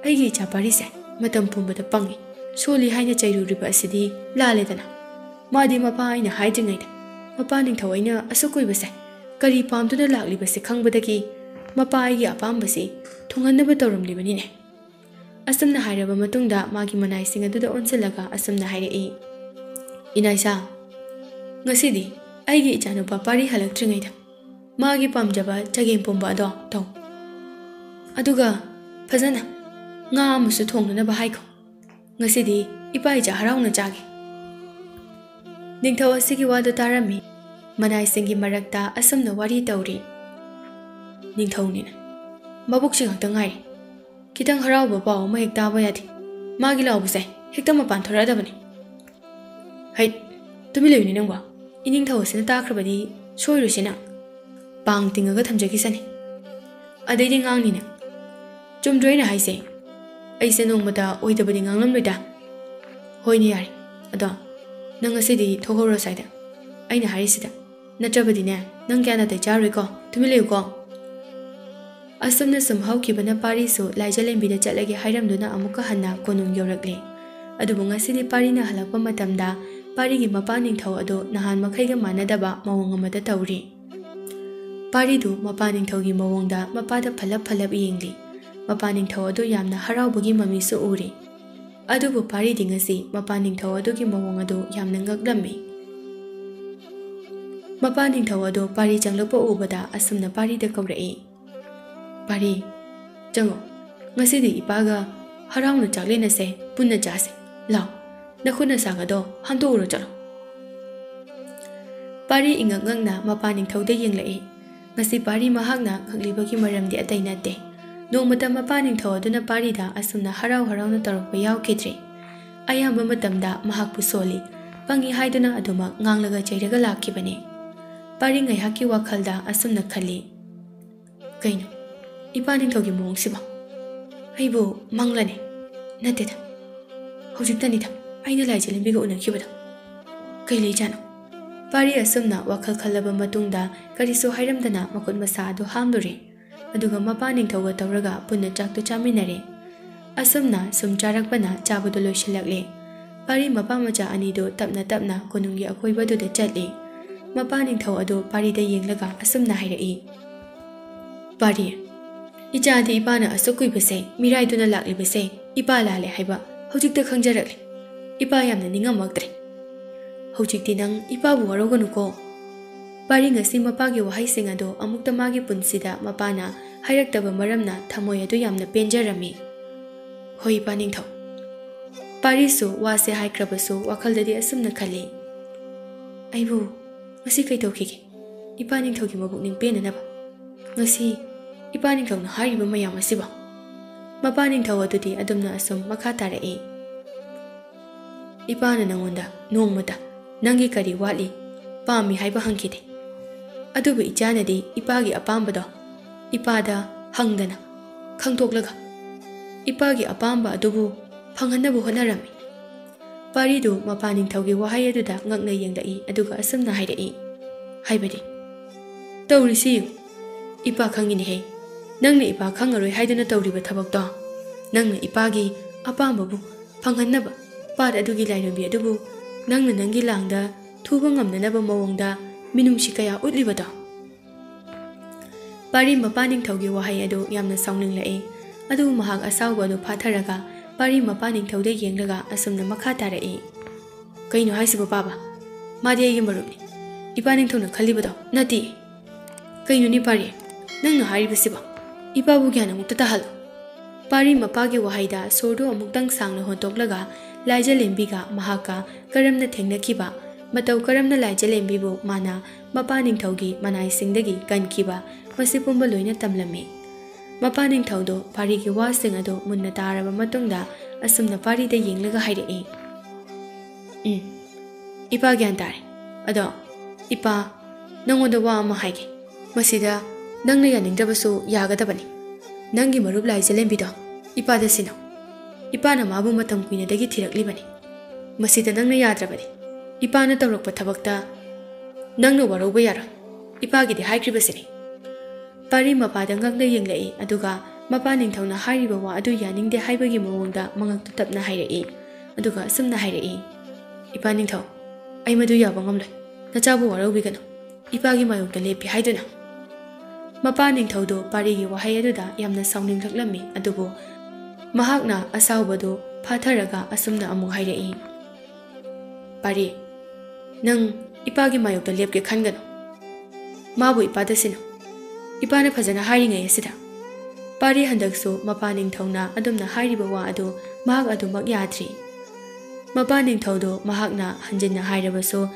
ꯑꯩꯒꯤ ꯏꯆꯥ ꯄꯥꯔꯤꯁꯦ ꯃꯇꯝ ꯄꯨꯝꯕꯗ ꯄꯪꯉꯤ, ꯁꯣꯜꯂꯤ ꯍꯥꯏꯅ ꯆꯩꯔꯨꯔꯤꯕ ꯑꯁꯤꯗꯤ ꯂꯥꯜꯂꯦꯗꯅ꯫ ꯃꯥꯗꯤ ꯃꯄꯥ ꯑꯩꯅ ꯍꯥꯏꯗ꯭ꯔꯤꯉꯩꯗ ꯃꯄꯥ ꯅꯤꯡꯊꯧ ꯑꯩꯅ ꯑꯁꯨꯛ ꯀꯨꯏꯕꯁꯦ ꯀꯔꯤ ꯄꯥꯝꯗꯨꯅ ꯂꯥꯛꯂꯤꯕꯁꯦ ꯈꯪꯕꯗꯒꯤ ꯃꯄꯥ ꯑꯩꯒꯤ ꯑꯄꯥꯝꯕꯁꯤ ꯊꯨꯡꯍꯟꯅꯕ ꯇꯧꯔꯝꯂꯤꯕꯅꯤꯅꯦ꯫" ꯑꯁꯨꯝꯅ ꯍꯥꯏꯔꯕ ꯃꯇꯨꯡꯗ ꯃꯥꯒꯤ ꯃꯅꯥꯏꯁꯤꯡ ꯑꯗꯨꯗ ꯑꯣꯟꯁꯤꯜꯂꯒ ꯑꯁꯨꯝꯅ ꯍꯥꯏꯔꯛꯏ, "ꯏꯅꯥꯏꯁꯥ, ꯉꯁꯤꯗꯤ ꯑꯩꯒꯤ ꯏꯆꯥꯅꯨꯄꯥ ꯄꯥꯔꯤ ꯍꯜꯂꯛꯇ꯭ꯔꯤꯉꯩꯗ ꯃꯥꯒꯤ ꯄꯥꯝꯖꯕ ꯆꯒꯦꯝ ꯄꯣꯝꯕ ꯑꯗꯣ ꯇꯧ꯫ ꯑꯗꯨꯒ ꯐꯖꯅ ꯉꯥ ꯑꯃꯁꯨ ꯊꯣꯡꯅꯅꯕ ꯍꯥꯏꯈꯣ꯫ ꯉꯁꯤꯗꯤ ꯏꯄꯥ ꯏꯆꯥ ꯍꯔꯥꯎꯅ ꯆꯥꯒꯦ꯫" ꯅꯤꯡꯊꯧ ꯑꯁꯤꯒꯤ ꯋꯥꯗꯨ ꯇꯥꯔꯝꯃꯤ꯫ ꯃꯅꯥꯏꯁꯤꯡꯒꯤ ꯃꯔꯛꯇ ꯑꯁꯨꯝꯅ ꯋꯥꯔꯤ ꯇꯧꯔꯤ, "ꯅꯤꯡꯊꯧꯅꯤꯅ ꯃꯕꯨꯛꯁꯤ ꯈꯛꯇ ꯉꯥꯏꯔꯦ꯫ ꯈꯤꯇꯪ ꯍꯔꯥꯎꯕ ꯄꯥꯎ ꯑꯃ ꯍꯦꯛ ꯇꯥꯕ ꯌꯥꯗꯦ꯫ ꯃꯥꯒꯤ ꯂꯥꯎꯕꯁꯦ ꯍꯦꯛꯇ ꯃꯄꯥꯟ ꯊꯣꯔꯛꯑꯗꯕꯅꯤ꯫ ꯍꯩꯠ, ꯇꯨꯃꯤꯟ ꯂꯩꯌꯨꯅꯦ ꯅꯪꯕꯣ꯫ ꯏꯅꯤꯡꯊꯧ ꯑꯁꯤꯅ ꯇꯥꯈ꯭ꯔꯕꯗꯤ ꯁꯣꯏꯔꯣꯏꯁꯤꯅ꯫ ꯄꯥꯡ ꯇꯤꯡꯉꯒ ꯊꯝꯖꯈꯤꯁꯅꯤ꯫ ꯑꯗꯩꯗꯤ ꯉꯥꯡꯅꯤꯅ꯫ ꯆꯨꯝꯗ꯭ꯔꯣ ꯑꯩꯅ ꯍꯥꯏꯁꯦ? ꯑꯩꯁꯦ ꯅꯣꯡꯃꯇ ꯑꯣꯏꯗꯕꯗꯤ ꯉꯥꯡꯂꯝꯂꯣꯏꯗ꯫" "ꯍꯣꯏꯅꯦ, ꯌꯥꯔꯦ꯫ ꯑꯗꯣ ꯅꯪ ꯉꯁꯤꯗꯤ ꯊꯣꯛꯍꯧꯔꯣ ꯁ꯭ꯋꯥꯏꯗ꯫ ꯑꯩꯅ ꯍꯥꯏꯔꯤꯁꯤꯗ꯫ ꯅꯠꯇ꯭ꯔꯕꯗꯤꯅꯦ, ꯅꯪ ꯀꯌꯥ ꯅꯥꯇꯩ ꯆꯥꯔꯣꯏꯀꯣ꯫ ꯇꯨꯃꯤꯟ ꯂꯩꯌꯨꯀꯣ꯫" ꯑꯁꯨꯝꯅ ꯁꯨꯝ ꯍꯧꯈꯤꯕꯅ ꯄꯥꯔꯤꯁꯨ ꯂꯥꯏꯖꯂꯦꯝꯕꯤꯗ ꯆꯠꯂꯒꯦ ꯍꯥꯏꯔꯝꯗꯨꯅ ꯑꯃꯨꯛꯀ ꯍꯟꯅ ꯀꯣꯅꯨꯡ ꯌꯧꯔꯛꯂꯦ꯫ ꯑꯗꯨꯕꯨ ꯉꯁꯤꯗꯤ ꯄꯥꯔꯤꯅ ꯍꯜꯂꯛꯄ ꯃꯇꯝꯗ ꯄꯥꯔꯤꯒꯤ ꯃꯄꯥ ꯅꯤꯡꯊꯧ ꯑꯗꯨ ꯅꯍꯥꯟ ꯃꯈꯩꯒ ꯃꯥꯟꯅꯗꯕ ꯃꯑꯣꯡ ꯑꯃꯗ ꯇꯧꯔꯤ꯫ ꯄꯥꯔꯤꯗꯨ ꯃꯄꯥ ꯅꯤꯡꯊꯧꯒꯤ ꯃꯑꯣꯡꯗ ꯃꯄꯥꯗ ꯐꯂꯞ ꯐꯂꯞ ꯌꯦꯡꯂꯤ꯫ ꯃꯄꯥ ꯅꯤꯡꯊꯧ ꯑꯗꯨ ꯌꯥꯝꯅ ꯍꯔꯥꯎꯕꯒꯤ ꯃꯃꯤꯁꯨ ꯎꯔꯤ꯫ ꯑꯗꯨꯕꯨ ꯄꯥꯔꯤꯗꯤ ꯉꯁꯤ ꯃꯄꯥ ꯅꯤꯡꯊꯧ ꯑꯗꯨꯒꯤ ꯃꯑꯣꯡ ꯑꯗꯨ ꯌꯥꯝꯅ ꯉꯛꯂꯝꯃꯤ꯫ ꯃꯄꯥ ꯅꯤꯡꯊꯧ ꯑꯗꯣ ꯄꯥꯔꯤ ꯆꯪꯂꯛꯄ ꯎꯕꯗ ꯑꯁꯨꯝꯅ ꯄꯥꯔꯤꯗ ꯀꯧꯔꯛꯏ, "ꯄꯥꯔꯤ, ꯆꯪꯉꯣ꯫ ꯉꯁꯤꯗꯤ ꯏꯄꯥꯒ ꯍꯔꯥꯎꯅ ꯆꯥꯛꯂꯦꯟ ꯑꯁꯦ ꯄꯨꯟꯅ ꯆꯥꯁꯦ꯫ ꯂꯥꯎ, ꯅꯈꯨꯠ ꯅꯁꯥꯒꯗꯣ ꯍꯥꯝꯗꯣꯛꯎꯔꯣ ꯆꯠꯂꯣ꯫" ꯄꯥꯔꯤ ꯏꯉꯛ ꯉꯛꯅ ꯃꯄꯥ ꯅꯤꯡꯊꯧꯗ ꯌꯦꯡꯂꯛꯏ꯫ ꯉꯁꯤ ꯄꯥꯔꯤ ꯃꯍꯥꯛꯅ ꯉꯛꯂꯤꯕꯒꯤ ꯃꯔꯝꯗꯤ ꯑꯇꯩ ꯅꯠꯇꯦ꯫ ꯅꯣꯡꯃꯇ ꯃꯄꯥ ꯅꯤꯡꯊꯧ ꯑꯗꯨꯅ ꯄꯥꯔꯤꯗ ꯑꯁꯨꯝꯅ ꯍꯔꯥꯎ ꯍꯔꯥꯎꯅ ꯇꯧꯔꯛꯄ ꯌꯥꯎꯈꯤꯗ꯭ꯔꯤ꯫ ꯑꯌꯥꯝꯕ ꯃꯇꯝꯗ ꯃꯍꯥꯛꯄꯨ ꯁꯣꯜꯂꯤ, ꯄꯪꯉꯤ ꯍꯥꯏꯗꯨꯅ ꯑꯗꯨꯃꯛ ꯉꯥꯡꯂꯒ ꯆꯩꯔꯒ ꯂꯥꯛꯈꯤꯕꯅꯤ꯫ ꯄꯥꯔꯤ ꯉꯥꯏꯍꯥꯛꯀꯤ ꯋꯥꯈꯜꯗ ꯑꯁꯨꯝꯅ ꯈꯜꯂꯤ, "ꯀꯩꯅꯣ, ꯏꯄꯥ ꯅꯤꯡꯊꯧꯒꯤ ꯃꯑꯣꯡꯁꯤꯕꯣ? ꯑꯩꯕꯨ ꯃꯪꯂꯅꯦ? ꯅꯠꯇꯦꯗ, ꯍꯧꯖꯤꯛꯇꯅꯤꯗ ꯑꯩꯅ ꯂꯥꯏꯖꯦꯂꯦꯝꯕꯤꯒ ꯎꯅꯈꯤꯕꯗꯣ꯫ ꯀꯩ ꯂꯩꯖꯥꯠꯅꯣ?" ꯄꯥꯔꯤ ꯑꯁꯨꯝꯅ ꯋꯥꯈꯜ ꯈꯜꯂꯕ ꯃꯇꯨꯡꯗ ꯀꯔꯤꯁꯨ ꯍꯥꯏꯔꯝꯗꯅ ꯃꯈꯨꯠ ꯃꯁꯥ ꯑꯗꯨ ꯍꯥꯝꯂꯨꯔꯦ꯫ ꯑꯗꯨꯒ ꯃꯄꯥ ꯅꯤꯡꯊꯧꯒ ꯇꯧꯔꯒ ꯄꯨꯟꯅ ꯆꯥꯛꯇꯨ ꯆꯥꯃꯤꯟꯅꯔꯦ꯫ ꯑꯁꯨꯝꯅ ꯁꯨꯝ ꯆꯥꯔꯛꯄꯅ ꯆꯥꯕꯗꯨ ꯂꯣꯏꯁꯤꯜꯂꯛꯂꯦ꯫ ꯄꯥꯔꯤ ꯃꯄꯥ ꯃꯆꯥ ꯑꯅꯤꯗꯨ ꯇꯞꯅ ꯇꯞꯅ ꯀꯣꯅꯨꯡꯒꯤ ꯑꯀꯣꯏꯕꯗꯨꯗ ꯆꯠꯂꯤ꯫ ꯃꯄꯥ ꯅꯤꯡꯊꯧ ꯑꯗꯨ ꯄꯥꯔꯤꯗ ꯌꯦꯡꯂꯒ ꯑꯁꯨꯝꯅ ꯍꯥꯏꯔꯛꯏ, "ꯄꯥꯔꯤ, ꯏꯆꯥꯗꯤ ꯏꯄꯥꯅ ꯑꯁꯨꯛ ꯀꯨꯏꯕꯁꯦ ꯃꯤꯔꯥꯏꯗꯨꯅ ꯂꯥꯛꯂꯤꯕꯁꯦ ꯏꯄꯥ ꯂꯥꯜꯂꯦ ꯍꯥꯏꯕ ꯍꯧꯖꯤꯛꯇ ꯈꯪꯖꯔꯛꯂꯦ꯫ ꯏꯄꯥ ꯌꯥꯝꯅ ꯅꯤꯡꯉꯝꯃꯛꯇ꯭ꯔꯦ꯫ ꯍꯧꯖꯤꯛꯇꯤ ꯅꯪ ꯏꯄꯥꯕꯨ ꯋꯥꯔꯧꯒꯅꯨꯀꯣ꯫" ꯄꯥꯔꯤ ꯉꯁꯤ ꯃꯄꯥꯒꯤ ꯋꯥꯍꯩꯁꯤꯡ ꯑꯗꯣ ꯑꯃꯨꯛꯇ ꯃꯥꯒꯤ ꯄꯨꯟꯁꯤꯗ ꯃꯄꯥꯅ ꯍꯥꯏꯔꯛꯇꯕ ꯃꯔꯝꯅ ꯊꯃꯣꯏ ꯑꯗꯨ ꯌꯥꯝꯅ ꯄꯦꯟꯖꯔꯝꯃꯤ꯫ "ꯍꯣꯏ, ꯏꯄꯥ ꯅꯤꯡꯊꯧ꯫" ꯄꯥꯔꯤꯁꯨ ꯋꯥꯁꯦ ꯍꯥꯏꯈ꯭ꯔꯕꯁꯨ ꯋꯥꯈꯜꯗꯗꯤ ꯑꯁꯨꯝꯅ ꯈꯜꯂꯤ, "ꯑꯩꯕꯨ ꯉꯁꯤ ꯀꯩ ꯇꯧꯈꯤꯒꯦ? ꯏꯄꯥ ꯅꯤꯡꯊꯧꯒꯤ ꯃꯕꯨꯛꯅꯤꯡ ꯄꯦꯟꯅꯅꯕ꯫ ꯉꯁꯤ ꯏꯄꯥ ꯅꯤꯡꯊꯧꯅ ꯍꯥꯏꯔꯤꯕ ꯃꯌꯥꯝ ꯑꯁꯤꯕꯣ?" ꯃꯄꯥ ꯅꯤꯡꯊꯧ ꯑꯗꯨꯗꯤ ꯑꯗꯨꯝꯅ ꯑꯁꯨꯝ ꯃꯈꯥ ꯇꯥꯔꯛꯏ, "ꯏꯄꯥꯅ ꯅꯪꯉꯣꯟꯗ ꯅꯣꯡꯃꯇ ꯅꯪꯒꯤ ꯀꯔꯤ ꯋꯥꯠꯂꯤ, ꯄꯥꯝꯃꯤ ꯍꯥꯏꯕ ꯍꯪꯈꯤꯗꯦ꯫ ꯑꯗꯨꯕꯨ ꯏꯆꯥꯅꯗꯤ ꯏꯄꯥꯒꯤ ꯑꯄꯥꯝꯕꯗꯣ ꯏꯄꯥꯗ ꯍꯪꯗꯅ, ꯈꯪꯗꯣꯛꯂꯒ ꯏꯄꯥꯒꯤ ꯑꯄꯥꯝꯕ ꯑꯗꯨꯕꯨ ꯐꯪꯍꯟꯅꯕ ꯍꯣꯠꯅꯔꯝꯃꯤ꯫" ꯄꯥꯔꯤꯗꯨ ꯃꯄꯥ ꯅꯤꯡꯊꯧꯒꯤ ꯋꯥꯍꯩ ꯑꯗꯨꯗ ꯉꯛꯅ ꯌꯦꯡꯂꯛꯏ, ꯑꯗꯨꯒ ꯑꯁꯨꯝꯅ ꯍꯥꯏꯔꯛꯏ, ꯍꯥꯏꯕꯗꯤ, "ꯇꯧꯔꯤꯁꯤ ꯌꯦꯡꯉꯨ, ꯏꯄꯥ ꯈꯪꯉꯤꯅꯦꯍꯦ꯫ ꯅꯪꯅ ꯏꯄꯥ ꯈꯪꯉꯔꯣꯏ ꯍꯥꯏꯗꯨꯅ ꯇꯧꯔꯤꯕ ꯊꯕꯛꯇꯣ, ꯅꯪꯅ ꯏꯄꯥꯒꯤ ꯑꯄꯥꯝꯕꯕꯨ ꯐꯪꯍꯟꯅꯕ ꯄꯥꯠ ꯑꯗꯨꯒꯤ ꯂꯥꯏꯔꯦꯝꯕꯤ ꯑꯗꯨꯕꯨ ꯅꯪꯅ ꯅꯪꯒꯤ ꯂꯥꯡꯗ ꯊꯨꯕ ꯉꯝꯅꯅꯕ ꯃꯑꯣꯡꯗ ꯃꯤꯅꯨꯡꯁꯤ ꯀꯌꯥ ꯎꯠꯂꯤꯕꯗꯣ?" ꯄꯥꯔꯤ ꯃꯄꯥ ꯅꯤꯡꯊꯧꯒꯤ ꯋꯥꯍꯩ ꯑꯗꯨ ꯌꯥꯝꯅ ꯁꯥꯎꯅꯤꯡꯂꯛꯏ꯫ ꯑꯗꯨꯕꯨ ꯃꯍꯥꯛ ꯑꯁꯥꯎꯕ ꯑꯗꯨ ꯐꯥꯊꯔꯒ ꯄꯥꯔꯤ ꯃꯄꯥ ꯅꯤꯡꯊꯧꯗ ꯌꯦꯡꯂꯒ ꯑꯁꯨꯝꯅ ꯃꯈꯥ ꯇꯥꯔꯛꯏ, "ꯀꯩꯅꯣ ꯍꯥꯏꯁꯤꯕꯣ ꯄꯥꯕ? ꯃꯥꯗꯤ ꯑꯩꯒꯤ ꯃꯔꯨꯞꯅꯤ꯫ ꯏꯄꯥ ꯅꯤꯡꯊꯧꯅ ꯈꯜꯂꯤꯕꯗꯣ ꯅꯠꯇꯦ꯫ ꯀꯩꯅꯣꯅꯦ ꯄꯥꯔꯤ, ꯅꯪꯅ ꯍꯥꯏꯔꯤꯕꯁꯤꯕꯣ? ꯏꯄꯥꯕꯨ ꯒ꯭ꯌꯥꯟ ꯑꯃꯨꯛꯇ ꯇꯥꯍꯜꯂꯣ꯫ ꯄꯥꯔꯤ ꯃꯄꯥꯒꯤ ꯋꯥꯍꯩꯗ ꯁꯣꯔꯗꯨ ꯑꯃꯨꯛꯇꯪ ꯁꯥꯡꯅ ꯍꯣꯟꯇꯣꯛꯂꯒ ꯂꯥꯏꯖꯂꯦꯝꯕꯤꯒ ꯃꯍꯥꯛꯀ ꯀꯔꯝꯅ ꯊꯦꯡꯅꯈꯤꯕ, ꯃꯇꯧ ꯀꯔꯝꯅ ꯂꯥꯏꯖꯂꯦꯝꯕꯤꯕꯨ ꯃꯥꯅ ꯃꯄꯥ ꯅꯤꯡꯊꯧꯒꯤ ꯃꯅꯥꯏꯁꯤꯡꯗꯒꯤ ꯀꯟꯈꯤꯕ, ꯃꯁꯤ ꯄꯨꯝꯕ ꯂꯣꯏꯅ ꯇꯝꯂꯝꯃꯤ꯫ ꯃꯄꯥ ꯅꯤꯡꯊꯧꯗꯨ ꯄꯥꯔꯤꯒꯤ ꯋꯥꯁꯤꯡ ꯑꯗꯨ ꯃꯨꯟꯅ ꯇꯥꯔꯕ ꯃꯇꯨꯡꯗ ꯑꯁꯨꯝꯅ ꯄꯥꯔꯤꯗ ꯌꯦꯡꯂꯒ ꯍꯥꯏꯔꯛꯏ, "ꯎꯝ, ꯏꯄꯥ ꯒ꯭ꯌꯥꯟ ꯇꯥꯔꯦ꯫ ꯑꯗꯣ ꯏꯄꯥ, ꯅꯪꯉꯣꯟꯗ ꯋꯥ ꯑꯃ ꯍꯥꯏꯒꯦ꯫ ꯃꯁꯤꯗ ꯅꯪꯅ ꯌꯥꯅꯤꯡꯗ꯭ꯔꯕꯁꯨ ꯌꯥꯒꯗꯕꯅꯤ꯫ ꯅꯪꯒꯤ ꯃꯔꯨꯞ ꯂꯥꯏꯖꯂꯦꯝꯕꯤꯗꯣ ꯏꯄꯥꯗ ꯁꯤꯟꯅꯧ꯫ ꯏꯄꯥꯅ ꯃꯥꯕꯨ ꯃꯇꯝ ꯀꯨꯏꯅꯗꯒꯤ ꯊꯤꯔꯛꯂꯤꯕꯅꯤ꯫ ꯃꯁꯤꯗ ꯅꯪꯅ ꯌꯥꯗ꯭ꯔꯕꯗꯤ ꯏꯄꯥꯅ ꯇꯧꯔꯛꯄ ꯊꯕꯛꯇ ꯅꯪꯅ ꯋꯥꯔꯧꯕ ꯌꯥꯔꯣꯏ꯫ ꯏꯄꯥꯒꯤꯗꯤ ꯍꯥꯏꯈ꯭ꯔꯤꯕꯁꯤꯅꯤ꯫" ꯄꯥꯔꯤ ꯃꯄꯥꯗ ꯉꯛꯅ ꯌꯦꯡꯂꯛꯏ, ꯑꯗꯨꯒ ꯃꯄꯥ ꯅꯤꯡꯊꯧꯅ ꯍꯥꯏꯔꯤꯕ ꯋꯥ ꯑꯗꯨ ꯌꯥꯅꯤꯡꯗꯦ ꯍꯥꯏꯕꯒꯤ ꯃꯑꯣꯡꯗ ꯃꯉꯛꯇꯨ ꯇꯞꯅ ꯍꯥꯏꯔꯛꯏ, ꯑꯗꯨꯒ ꯑꯁꯨꯝꯅ ꯍꯥꯏꯔꯛꯏ, "ꯏꯄꯥ ꯅꯤꯡꯊꯧ, ꯑꯩ ꯃꯗꯨ ꯌꯥꯕ ꯉꯝꯂꯣꯏ꯫ ꯅꯆꯥꯕꯨ ꯋꯥꯔꯧꯕꯤꯒꯅꯨ꯫ ꯏꯄꯥꯒꯤ ꯃꯥꯌꯣꯛꯇ ꯂꯦꯞꯄꯤ ꯍꯥꯏꯗꯨꯅ?" ꯃꯄꯥ ꯅꯤꯡꯊꯧꯗꯨ ꯄꯥꯔꯤꯒꯤ ꯋꯥꯍꯩ ꯑꯗꯨꯗ ꯌꯥꯝꯅ ꯁꯥꯎꯅꯤꯡꯂꯛꯂꯝꯃꯤ, ꯑꯗꯨꯕꯨ ꯃꯍꯥꯛꯅ ꯑꯁꯥꯎꯕꯗꯨ ꯐꯥꯊꯔꯒ ꯑꯁꯨꯝꯅ ꯑꯃꯨꯛ ꯍꯥꯏꯔꯛꯏ, "ꯄꯥꯔꯤ, ꯅꯪ ꯏꯄꯥꯒꯤ ꯃꯥꯌꯣꯛꯇ ꯂꯦꯞꯀꯦ ꯈꯟꯒꯅꯨ꯫ ꯃꯥꯕꯨ ꯏꯄꯥꯗ ꯁꯤꯟꯅꯧ꯫ ꯏꯄꯥꯅ ꯐꯖꯅ ꯍꯥꯏꯔꯤꯉꯩ ꯑꯁꯤꯗ꯫" ꯄꯥꯔꯤ ꯍꯟꯗꯛꯁꯨ ꯃꯄꯥ ꯅꯤꯡꯊꯧꯅ ꯑꯗꯨꯝꯅ ꯍꯥꯏꯔꯤꯕ ꯋꯥ ꯑꯗꯨ ꯃꯍꯥꯛ ꯑꯗꯨꯃꯛ ꯌꯥꯗ꯭ꯔꯤ꯫ ꯃꯄꯥ ꯅꯤꯡꯊꯧꯗꯨ ꯃꯍꯥꯛꯅ ꯍꯟꯖꯤꯟꯅ ꯍꯥꯏꯔꯕꯁꯨ,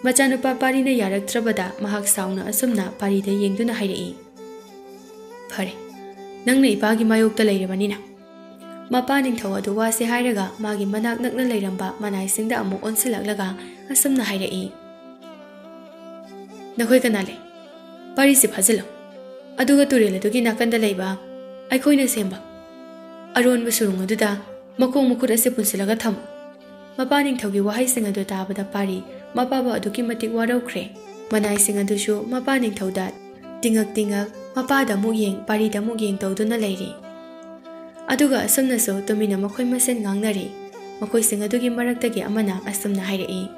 ꯃꯆꯥꯅꯨꯄꯥ ꯄꯥꯔꯤꯅ ꯌꯥꯔꯛꯇ꯭ꯔꯕꯗ ꯃꯍꯥꯛ ꯁꯥꯎꯅ ꯑꯁꯨꯝꯅ ꯄꯥꯔꯤꯗ ꯌꯦꯡꯗꯨꯅ ꯍꯥꯏꯔꯛꯏ, "ꯐꯔꯦ, ꯅꯪꯅ ꯏꯄꯥꯒꯤ ꯃꯥꯌꯣꯛꯇ ꯂꯩꯔꯕꯅꯤꯅ꯫" ꯃꯄꯥ ꯅꯤꯡꯊꯧ ꯑꯗꯨ ꯋꯥꯁꯤ ꯍꯥꯏꯔꯒ ꯃꯥꯒꯤ ꯃꯅꯥꯛ ꯅꯛꯅ ꯂꯩꯔꯝꯕ ꯃꯅꯥꯏꯁꯤꯡꯗ ꯑꯃꯨꯛ ꯑꯣꯟꯁꯤꯜꯂꯛꯂꯒ ꯑꯁꯨꯝꯅ ꯍꯥꯏꯔꯛꯏ, "ꯅꯈꯣꯏ ꯀꯅꯥ ꯂꯩ? ꯄꯥꯔꯤꯁꯤ ꯐꯥꯖꯤꯜꯂꯨ꯫ ꯑꯗꯨꯒ ꯇꯨꯔꯦꯜ ꯑꯗꯨꯒꯤ ꯅꯥꯀꯟꯗ ꯂꯩꯕ ꯑꯩꯈꯣꯏꯅ ꯁꯦꯝꯕ ꯑꯔꯣꯟꯕ ꯁꯨꯔꯨꯡ ꯑꯗꯨꯗ ꯃꯈꯣꯡ ꯃꯈꯨꯠ ꯑꯁꯤ ꯄꯨꯟꯁꯤꯜꯂꯒ ꯊꯝꯃꯨ꯫" ꯃꯄꯥ ꯅꯤꯡꯊꯧꯒꯤ ꯋꯥꯍꯩꯁꯤꯡ ꯑꯗꯨ ꯇꯥꯕꯗ ꯄꯥꯔꯤ ꯃꯄꯥꯕꯨ ꯑꯗꯨꯛꯀꯤ ꯃꯇꯤꯛ ꯋꯥꯔꯧꯈ꯭ꯔꯦ꯫ ꯃꯅꯥꯏꯁꯤꯡ ꯑꯗꯨꯁꯨ ꯃꯄꯥ ꯅꯤꯡꯊꯧꯗ ꯇꯤꯡꯉꯛ ꯇꯤꯡꯉꯛ, ꯃꯄꯥꯗ ꯑꯃꯨꯛ ꯌꯦꯡ, ꯄꯥꯔꯤꯗ ꯑꯃꯨꯛ ꯌꯦꯡ ꯇꯧꯗꯨꯅ ꯂꯩꯔꯤ꯫ ꯑꯗꯨꯒ ꯑꯁꯨꯝꯅꯁꯨ ꯇꯨꯃꯤꯟꯅ ꯃꯈꯣꯏ ꯃꯁꯦꯟ ꯉꯥꯡꯅꯔꯤ꯫ ꯃꯈꯣꯏꯁꯤꯡ ꯑꯗꯨꯒꯤ ꯃꯔꯛꯇꯒꯤ ꯑꯃꯅ ꯑꯁꯨꯝꯅ ꯍꯥꯏꯔꯛꯏ,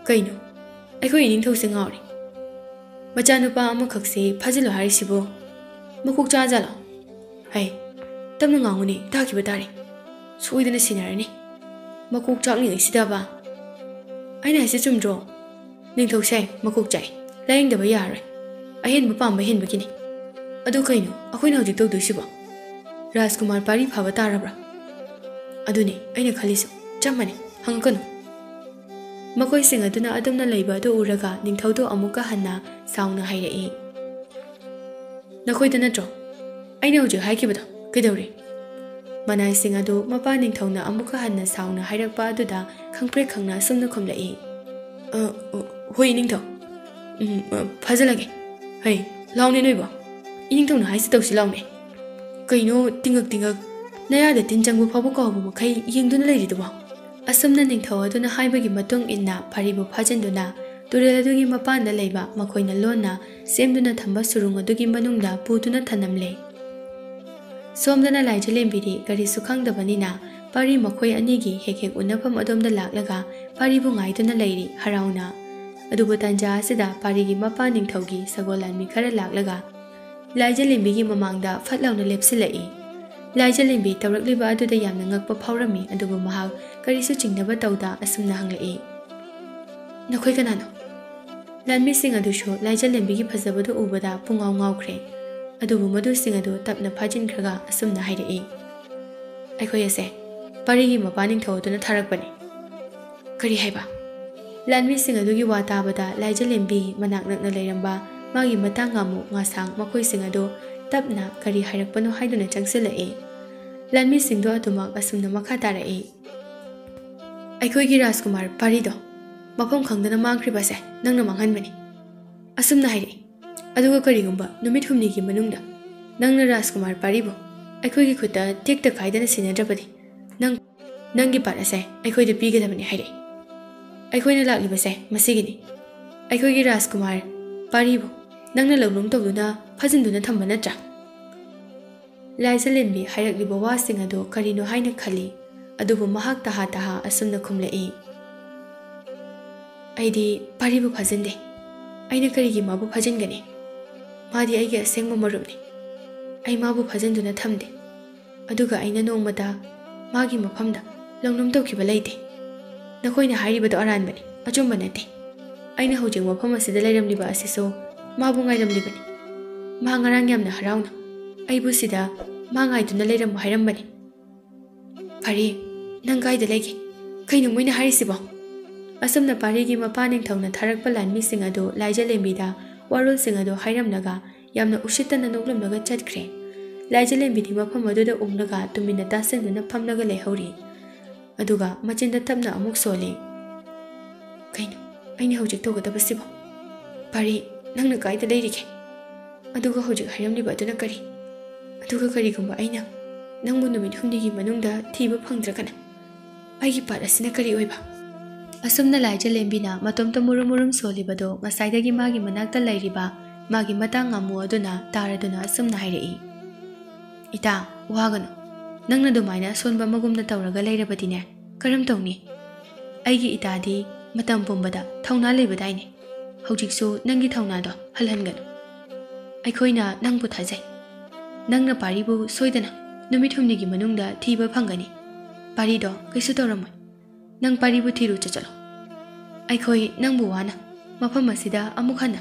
"ꯀꯩꯅꯣ, ꯑꯩꯈꯣꯏ ꯏꯅꯤꯡꯊꯧꯁꯦ ꯉꯥꯎꯔꯦ꯫ ꯃꯆꯥꯅꯨꯄꯥ ꯑꯃꯈꯛꯁꯦ ꯐꯥꯖꯤꯜꯂꯨ ꯍꯥꯏꯔꯤꯁꯤꯕꯨ ꯃꯀꯣꯛ ꯆꯥꯖꯥꯠꯂꯣ? ꯍꯩ, ꯇꯞꯅ ꯉꯥꯡꯉꯨꯅꯦ, ꯇꯥꯈꯤꯕ ꯇꯥꯔꯦ꯫ ꯁꯣꯏꯗꯅ ꯁꯤꯟꯅꯔꯅꯤ꯫ ꯃꯀꯣꯛ ꯆꯥꯛꯂꯤꯉꯩꯁꯤꯗꯕ꯫" ꯑꯩꯅ ꯍꯥꯏꯁꯦ ꯆꯨꯝꯗ꯭ꯔꯣ? ꯅꯤꯡꯊꯧꯁꯦ ꯃꯀꯣꯛ ꯆꯥꯛꯑꯦ, ꯂꯥꯌꯦꯡꯗꯕ ꯌꯥꯔꯔꯣꯏ꯫ ꯑꯍꯦꯟꯕ ꯄꯥꯝꯕ ꯍꯦꯟꯕꯒꯤꯅꯤ꯫ ꯑꯗꯨ ꯀꯩꯅꯣ ꯑꯩꯈꯣꯏꯅ ꯍꯧꯖꯤꯛ ꯇꯧꯗꯣꯏꯁꯤꯕꯣ? ꯔꯥꯖꯀꯨꯃꯥꯔ ꯄꯥꯔꯤ ꯐꯥꯕ ꯇꯥꯔꯕ꯭ꯔꯥ? ꯑꯗꯨꯅꯤ ꯑꯩꯅ ꯈꯜꯂꯤꯁꯨ꯫ ꯆꯞ ꯃꯥꯟꯅꯩ, ꯍꯪꯉꯛꯀꯅꯨ꯫ ꯃꯈꯣꯏꯁꯤꯡ ꯑꯗꯨꯅ ꯑꯗꯨꯝꯅ ꯂꯩꯕ ꯑꯗꯨ ꯎꯔꯒ ꯅꯤꯡꯊꯧꯗꯨ ꯑꯃꯨꯛꯀ ꯍꯟꯅ ꯁꯥꯎꯅ ꯍꯥꯏꯔꯛꯏ, "ꯅꯈꯣꯏꯗ ꯅꯠꯇ꯭ꯔꯣ ꯑꯩꯅ ꯍꯧꯖꯤꯛ ꯍꯥꯏꯈꯤꯕꯗꯣ? ꯀꯩꯗꯧꯔꯦ?" ꯃꯅꯥꯏꯁꯤꯡ ꯑꯗꯨ ꯃꯄꯥ ꯅꯤꯡꯊꯧꯅ ꯑꯃꯨꯛꯀ ꯍꯟꯅ ꯁꯥꯎꯅ ꯍꯥꯏꯔꯛꯄ ꯑꯗꯨꯗ ꯈꯪꯄ꯭ꯔꯦꯛ ꯈꯪꯅ ꯑꯁꯨꯝꯅ ꯈꯨꯝꯂꯛꯏ, "ꯑ, ꯑ, ꯍꯣꯏ, ꯏꯅꯤꯡꯊꯧ꯫ ꯎꯝ, ꯑ, ꯐꯥꯖꯤꯜꯂꯒꯦ꯫ ꯍꯩ, ꯂꯥꯎꯅꯦ ꯅꯣꯏꯕꯣ꯫ ꯏꯅꯤꯡꯊꯧꯅ ꯍꯥꯏꯁꯤ ꯇꯧꯁꯤ ꯂꯥꯎꯅꯦ꯫ ꯀꯩꯅꯣ ꯇꯤꯡꯉꯛ ꯇꯤꯡꯉꯛ? ꯅꯌꯥꯗ ꯇꯤꯟ ꯆꯪꯕ ꯐꯥꯎꯕ ꯀꯥꯎꯕ ꯃꯈꯩ ꯌꯦꯡꯗꯨꯅ ꯂꯩꯔꯤꯗꯨꯕꯣ?" ꯑꯁꯨꯝꯅ ꯅꯤꯡꯊꯧ ꯑꯗꯨꯅ ꯍꯥꯏꯕꯒꯤ ꯃꯇꯨꯡ ꯏꯟꯅ ꯄꯥꯔꯤꯕꯨ ꯐꯥꯖꯤꯟꯗꯨꯅ ꯇꯨꯔꯦꯜ ꯑꯗꯨꯒꯤ ꯃꯄꯥꯟꯗ ꯂꯩꯕ ꯃꯈꯣꯏꯅ ꯂꯣꯟꯅ ꯁꯦꯝꯗꯨꯅ ꯊꯝꯕ ꯁꯨꯔꯨꯡ ꯑꯗꯨꯒꯤ ꯃꯅꯨꯡꯗ ꯄꯨꯗꯨꯅ ꯊꯅꯝꯂꯦ꯫ ꯁꯣꯝꯗꯅ ꯂꯥꯏꯖꯂꯦꯝꯕꯤꯗꯤ ꯀꯔꯤꯁꯨ ꯈꯪꯗꯕꯅꯤꯅ ꯄꯥꯔꯤ ꯃꯈꯣꯏ ꯑꯅꯤꯒꯤ ꯍꯦꯛ ꯍꯦꯛ ꯎꯅꯐꯝ ꯑꯗꯣꯝꯗ ꯂꯥꯛꯂꯒ ꯄꯥꯔꯤꯕꯨ ꯉꯥꯏꯗꯨꯅ ꯂꯩꯔꯤ ꯍꯔꯥꯎꯅ꯫ ꯑꯗꯨꯕꯨ ꯇꯟꯖꯥ ꯑꯁꯤꯗ ꯄꯥꯔꯤꯒꯤ ꯃꯄꯥ ꯅꯤꯡꯊꯧꯒꯤ ꯁꯒꯣꯜ ꯂꯥꯟꯃꯤ ꯈꯔ ꯂꯥꯛꯂꯒ ꯂꯥꯏꯖꯂꯦꯝꯕꯤꯒꯤ ꯃꯃꯥꯡꯗ ꯐꯠ ꯂꯥꯎꯅ ꯂꯦꯞꯁꯤꯜꯂꯛꯏ꯫ ꯂꯥꯏꯖꯂꯦꯝꯕꯤ ꯇꯧꯔꯛꯂꯤꯕ ꯑꯗꯨꯗ ꯌꯥꯝꯅ ꯉꯛꯄ ꯐꯥꯎꯔꯝꯃꯤ, ꯑꯗꯨꯕꯨ ꯃꯍꯥꯛ ꯀꯔꯤꯁꯨ ꯆꯤꯡꯅꯕ ꯇꯧꯗ ꯑꯁꯨꯝꯅ ꯍꯪꯂꯛꯏ, "ꯅꯈꯣꯏ ꯀꯅꯥꯅꯣ?" ꯂꯥꯟꯃꯤꯁꯤꯡ ꯑꯗꯨꯁꯨ ꯂꯥꯏꯖꯂꯦꯝꯕꯤꯒꯤ ꯐꯖꯕꯗꯨ ꯎꯕꯗ ꯄꯨꯡꯉꯥꯎ ꯉꯥꯎꯈ꯭ꯔꯦ꯫ ꯑꯗꯨꯕꯨ ꯃꯗꯨꯁꯤꯡ ꯑꯗꯨ ꯇꯞꯅ ꯐꯥꯖꯤꯟꯈ꯭ꯔꯒ ꯑꯁꯨꯝꯅ ꯍꯥꯏꯔꯛꯏ, "ꯑꯩꯈꯣꯏ ꯑꯁꯦ ꯄꯥꯔꯤꯒꯤ ꯃꯄꯥ ꯅꯤꯡꯊꯧ ꯑꯗꯨꯅ ꯊꯥꯔꯛꯄꯅꯤ꯫" "ꯀꯔꯤ ꯍꯥꯏꯕ?" ꯂꯥꯟꯃꯤꯁꯤꯡ ꯑꯗꯨꯒꯤ ꯋꯥ ꯇꯥꯕꯗ ꯂꯥꯏꯖꯂꯦꯝꯕꯤ ꯃꯅꯥꯛ ꯅꯛꯅ ꯂꯩꯔꯝꯕ ꯃꯥꯒꯤ ꯃꯇꯥ ꯉꯥꯃꯨ ꯉꯥꯁꯥꯡ ꯃꯈꯣꯏꯁꯤꯡ ꯑꯗꯨ ꯇꯞꯅ ꯀꯔꯤ ꯍꯥꯏꯔꯛꯄꯅꯣ ꯍꯥꯏꯗꯨꯅ ꯆꯪꯁꯤꯜꯂꯛꯏ꯫ ꯂꯥꯟꯃꯤꯁꯤꯡꯗꯣ ꯑꯗꯨꯃꯛ ꯑꯁꯨꯝꯅ ꯃꯈꯥ ꯇꯥꯔꯛꯏ, "ꯑꯩꯈꯣꯏꯒꯤ ꯔꯥꯖꯀꯨꯃꯥꯔ ꯄꯥꯔꯤꯗꯣ ꯃꯐꯝ ꯈꯪꯗꯅ ꯃꯥꯡꯈ꯭ꯔꯤꯕꯁꯦ ꯅꯪꯅ ꯃꯥꯡꯍꯟꯕꯅꯤ," ꯑꯁꯨꯝꯅ ꯍꯥꯏꯔꯛꯏ꯫ "ꯑꯗꯨꯒ ꯀꯔꯤꯒꯨꯝꯕ ꯅꯨꯃꯤꯠ ꯍꯨꯝꯅꯤꯒꯤ ꯃꯅꯨꯡꯗ ꯅꯪꯅ ꯔꯥꯖꯀꯨꯃꯥꯔ ꯄꯥꯔꯤꯕꯨ ꯑꯩꯈꯣꯏꯒꯤ ꯈꯨꯠꯇ ꯇꯦꯛꯇ ꯀꯥꯏꯗꯅ ꯁꯤꯟꯅꯗ꯭ꯔꯕꯗꯤ ꯅꯪ, ꯅꯪꯒꯤ ꯄꯥꯠ ꯑꯁꯦ ꯑꯩꯈꯣꯏꯗ ꯄꯤꯒꯗꯕꯅꯤ," ꯍꯥꯏꯔꯛꯏ꯫ "ꯑꯩꯈꯣꯏꯅ ꯂꯥꯛꯂꯤꯕꯁꯦ ꯃꯁꯤꯒꯤꯅꯤ꯫ ꯑꯩꯈꯣꯏꯒꯤ ꯔꯥꯖꯀꯨꯃꯥꯔ ꯄꯥꯔꯤꯕꯨ ꯅꯪꯅ ꯂꯧꯅꯨꯡ ꯇꯧꯗꯨꯅ ꯐꯥꯖꯤꯟꯗꯨꯅ ꯊꯝꯕ ꯅꯠꯇ꯭ꯔꯥ?" ꯂꯥꯏꯖꯂꯦꯝꯕꯤ ꯍꯥꯏꯔꯛꯂꯤꯕ ꯋꯥꯁꯤꯡ ꯑꯗꯨ ꯀꯔꯤꯅꯣ ꯍꯥꯏꯅ ꯈꯜꯂꯤ, ꯑꯗꯨꯕꯨ ꯃꯍꯥꯛ ꯇꯍꯥ ꯇꯍꯥ ꯑꯁꯨꯝꯅ ꯈꯨꯝꯂꯛꯏ, "ꯑꯩꯗꯤ ꯄꯥꯔꯤꯕꯨ ꯐꯥꯖꯤꯟꯗꯦ꯫ ꯑꯩꯅ ꯀꯔꯤꯒꯤ ꯃꯥꯕꯨ ꯐꯥꯖꯤꯟꯒꯅꯤ? ꯃꯥꯗꯤ ꯑꯩꯒꯤ ꯑꯁꯦꯡꯕ ꯃꯔꯨꯞꯅꯤ꯫ ꯑꯩ ꯃꯥꯕꯨ ꯐꯥꯖꯤꯟꯗꯨꯅ ꯊꯝꯗꯦ꯫ ꯑꯗꯨꯒ ꯑꯩꯅ ꯅꯣꯡꯃꯇ ꯃꯥꯒꯤ ꯃꯐꯝꯗ ꯂꯧꯅꯨꯝ ꯇꯧꯈꯤꯕ ꯂꯩꯇꯦ꯫ ꯅꯈꯣꯏꯅ ꯍꯥꯏꯔꯤꯕꯗꯣ ꯑꯔꯥꯟꯕꯅꯤ꯫ ꯑꯆꯨꯝꯕ ꯅꯠꯇꯦ꯫ ꯑꯩꯅ ꯍꯧꯖꯤꯛ ꯃꯐꯝ ꯑꯁꯤꯗ ꯂꯩꯔꯝꯂꯤꯕ ꯑꯁꯤꯁꯨ ꯃꯥꯕꯨ ꯉꯥꯏꯔꯝꯂꯤꯕꯅꯤ꯫ ꯃꯥ ꯉꯔꯥꯡ ꯌꯥꯝꯅ ꯍꯔꯥꯎꯅ ꯑꯩꯕꯨ ꯁꯤꯗ ꯃꯥ ꯉꯥꯏꯗꯨꯅ ꯂꯩꯔꯝꯃꯨ ꯍꯥꯏꯔꯝꯕꯅꯤ꯫ ꯐꯔꯦ, ꯅꯪ ꯀꯥꯏꯗ ꯂꯩꯒꯦ? ꯀꯩꯅꯣ ꯃꯣꯏꯅ ꯍꯥꯏꯔꯤꯁꯤꯕꯣ? ꯑꯁꯨꯝꯅ ꯄꯥꯔꯤꯒꯤ ꯃꯄꯥ ꯅꯤꯡꯊꯧꯅ ꯊꯥꯔꯛꯄ ꯂꯥꯟꯃꯤꯁꯤꯡ ꯑꯗꯨ ꯂꯥꯏꯖꯂꯦꯝꯕꯤꯗ ꯋꯥꯔꯣꯜꯁꯤꯡ ꯑꯗꯨ ꯍꯥꯏꯔꯝꯂꯒ ꯌꯥꯝꯅ ꯎꯁꯤꯠꯇꯅ ꯅꯣꯛꯂꯝꯂꯒ ꯆꯠꯈ꯭ꯔꯦ꯫ ꯂꯥꯏꯖꯂꯦꯝꯕꯤꯗꯤ ꯃꯐꯝ ꯑꯗꯨꯗ ꯎꯪꯂꯒ ꯇꯨꯃꯤꯟꯅ ꯇꯥꯁꯤꯟꯗꯨꯅ ꯐꯝꯂꯒ ꯂꯩꯍꯧꯔꯤ꯫ ꯑꯗꯨꯒ ꯃꯆꯤꯟꯗ ꯇꯞꯅ ꯑꯃꯨꯛ ꯁꯣꯜꯂꯤ, "ꯀꯩꯅꯣ ꯑꯩꯅ ꯍꯧꯖꯤꯛ ꯇꯧꯒꯗꯕꯁꯤꯕꯣ? ꯄꯥꯔꯤ, ꯅꯪꯅ ꯀꯥꯏꯗ ꯂꯩꯔꯤꯒꯦ? ꯑꯗꯨꯒ ꯍꯧꯖꯤꯛ ꯍꯥꯏꯔꯝꯂꯤꯕ ꯑꯗꯨꯅ ꯀꯔꯤ? ꯑꯗꯨꯒ ꯀꯔꯤꯒꯨꯝꯕ ꯑꯩꯅ ꯅꯪꯕꯨ ꯅꯨꯃꯤꯠ ꯍꯨꯝꯅꯤꯒꯤ ꯃꯅꯨꯡꯗ ꯊꯤꯕ ꯐꯪꯗ꯭ꯔꯒꯅ ꯑꯩꯒꯤ ꯄꯥꯠ ꯑꯁꯤꯅ ꯀꯔꯤ ꯑꯣꯏꯕ?" ꯑꯁꯨꯝꯅ ꯂꯥꯏꯖꯂꯦꯝꯕꯤꯅ ꯃꯇꯣꯝꯇ ꯃꯨꯔꯨꯝ ꯃꯨꯔꯨꯝ ꯁꯣꯜꯂꯤꯕꯗꯣ ꯉꯁꯥꯏꯗꯒꯤ ꯃꯥꯒꯤ ꯃꯅꯥꯛꯇ ꯂꯩꯔꯤꯕ ꯃꯥꯒꯤ ꯃꯇꯥ ꯉꯥꯃꯨ ꯑꯗꯨꯅ ꯇꯥꯔꯗꯨꯅ ꯑꯁꯨꯝꯅ ꯍꯥꯏꯔꯛꯏ, "ꯏꯇꯥ, ꯋꯥꯒꯅꯨ꯫ ꯅꯪꯅ ꯑꯗꯨꯃꯥꯏꯅ ꯑꯁꯣꯟꯕ ꯑꯃꯒꯨꯝꯅ ꯇꯧꯔꯒ ꯂꯩꯔꯕꯗꯤꯅꯦ, ꯀꯔꯝ ꯇꯧꯅꯤ? ꯑꯩꯒꯤ ꯏꯇꯥꯗꯤ ꯃꯇꯝ ꯄꯨꯝꯕꯗ ꯊꯧꯅꯥ ꯂꯩꯕꯗꯥꯏꯅꯦ꯫ ꯍꯧꯖꯤꯛꯁꯨ ꯅꯪꯒꯤ ꯊꯧꯅꯥꯗꯣ ꯍꯜꯍꯟꯒꯅꯨ꯫ ꯑꯩꯈꯣꯏꯅ ꯅꯪꯕꯨ ꯊꯥꯖꯩ꯫ ꯅꯪꯅ ꯄꯥꯔꯤꯕꯨ ꯁꯣꯏꯗꯅ ꯅꯨꯃꯤꯠ ꯍꯨꯝꯅꯤꯒꯤ ꯃꯅꯨꯡꯗ ꯊꯤꯕ ꯐꯪꯒꯅꯤ꯫ ꯄꯥꯔꯤꯗꯣ ꯀꯩꯁꯨ ꯇꯧꯔꯝꯃꯣꯏ꯫ ꯅꯪ ꯄꯥꯔꯤꯕꯨ ꯊꯤꯔꯨ ꯆꯠꯆꯠꯂꯣ꯫ ꯑꯩꯈꯣꯏ ꯅꯪꯕꯨ ꯋꯥꯅ ꯃꯐꯝ ꯑꯁꯤꯗ ꯑꯃꯨꯛ ꯍꯟꯅ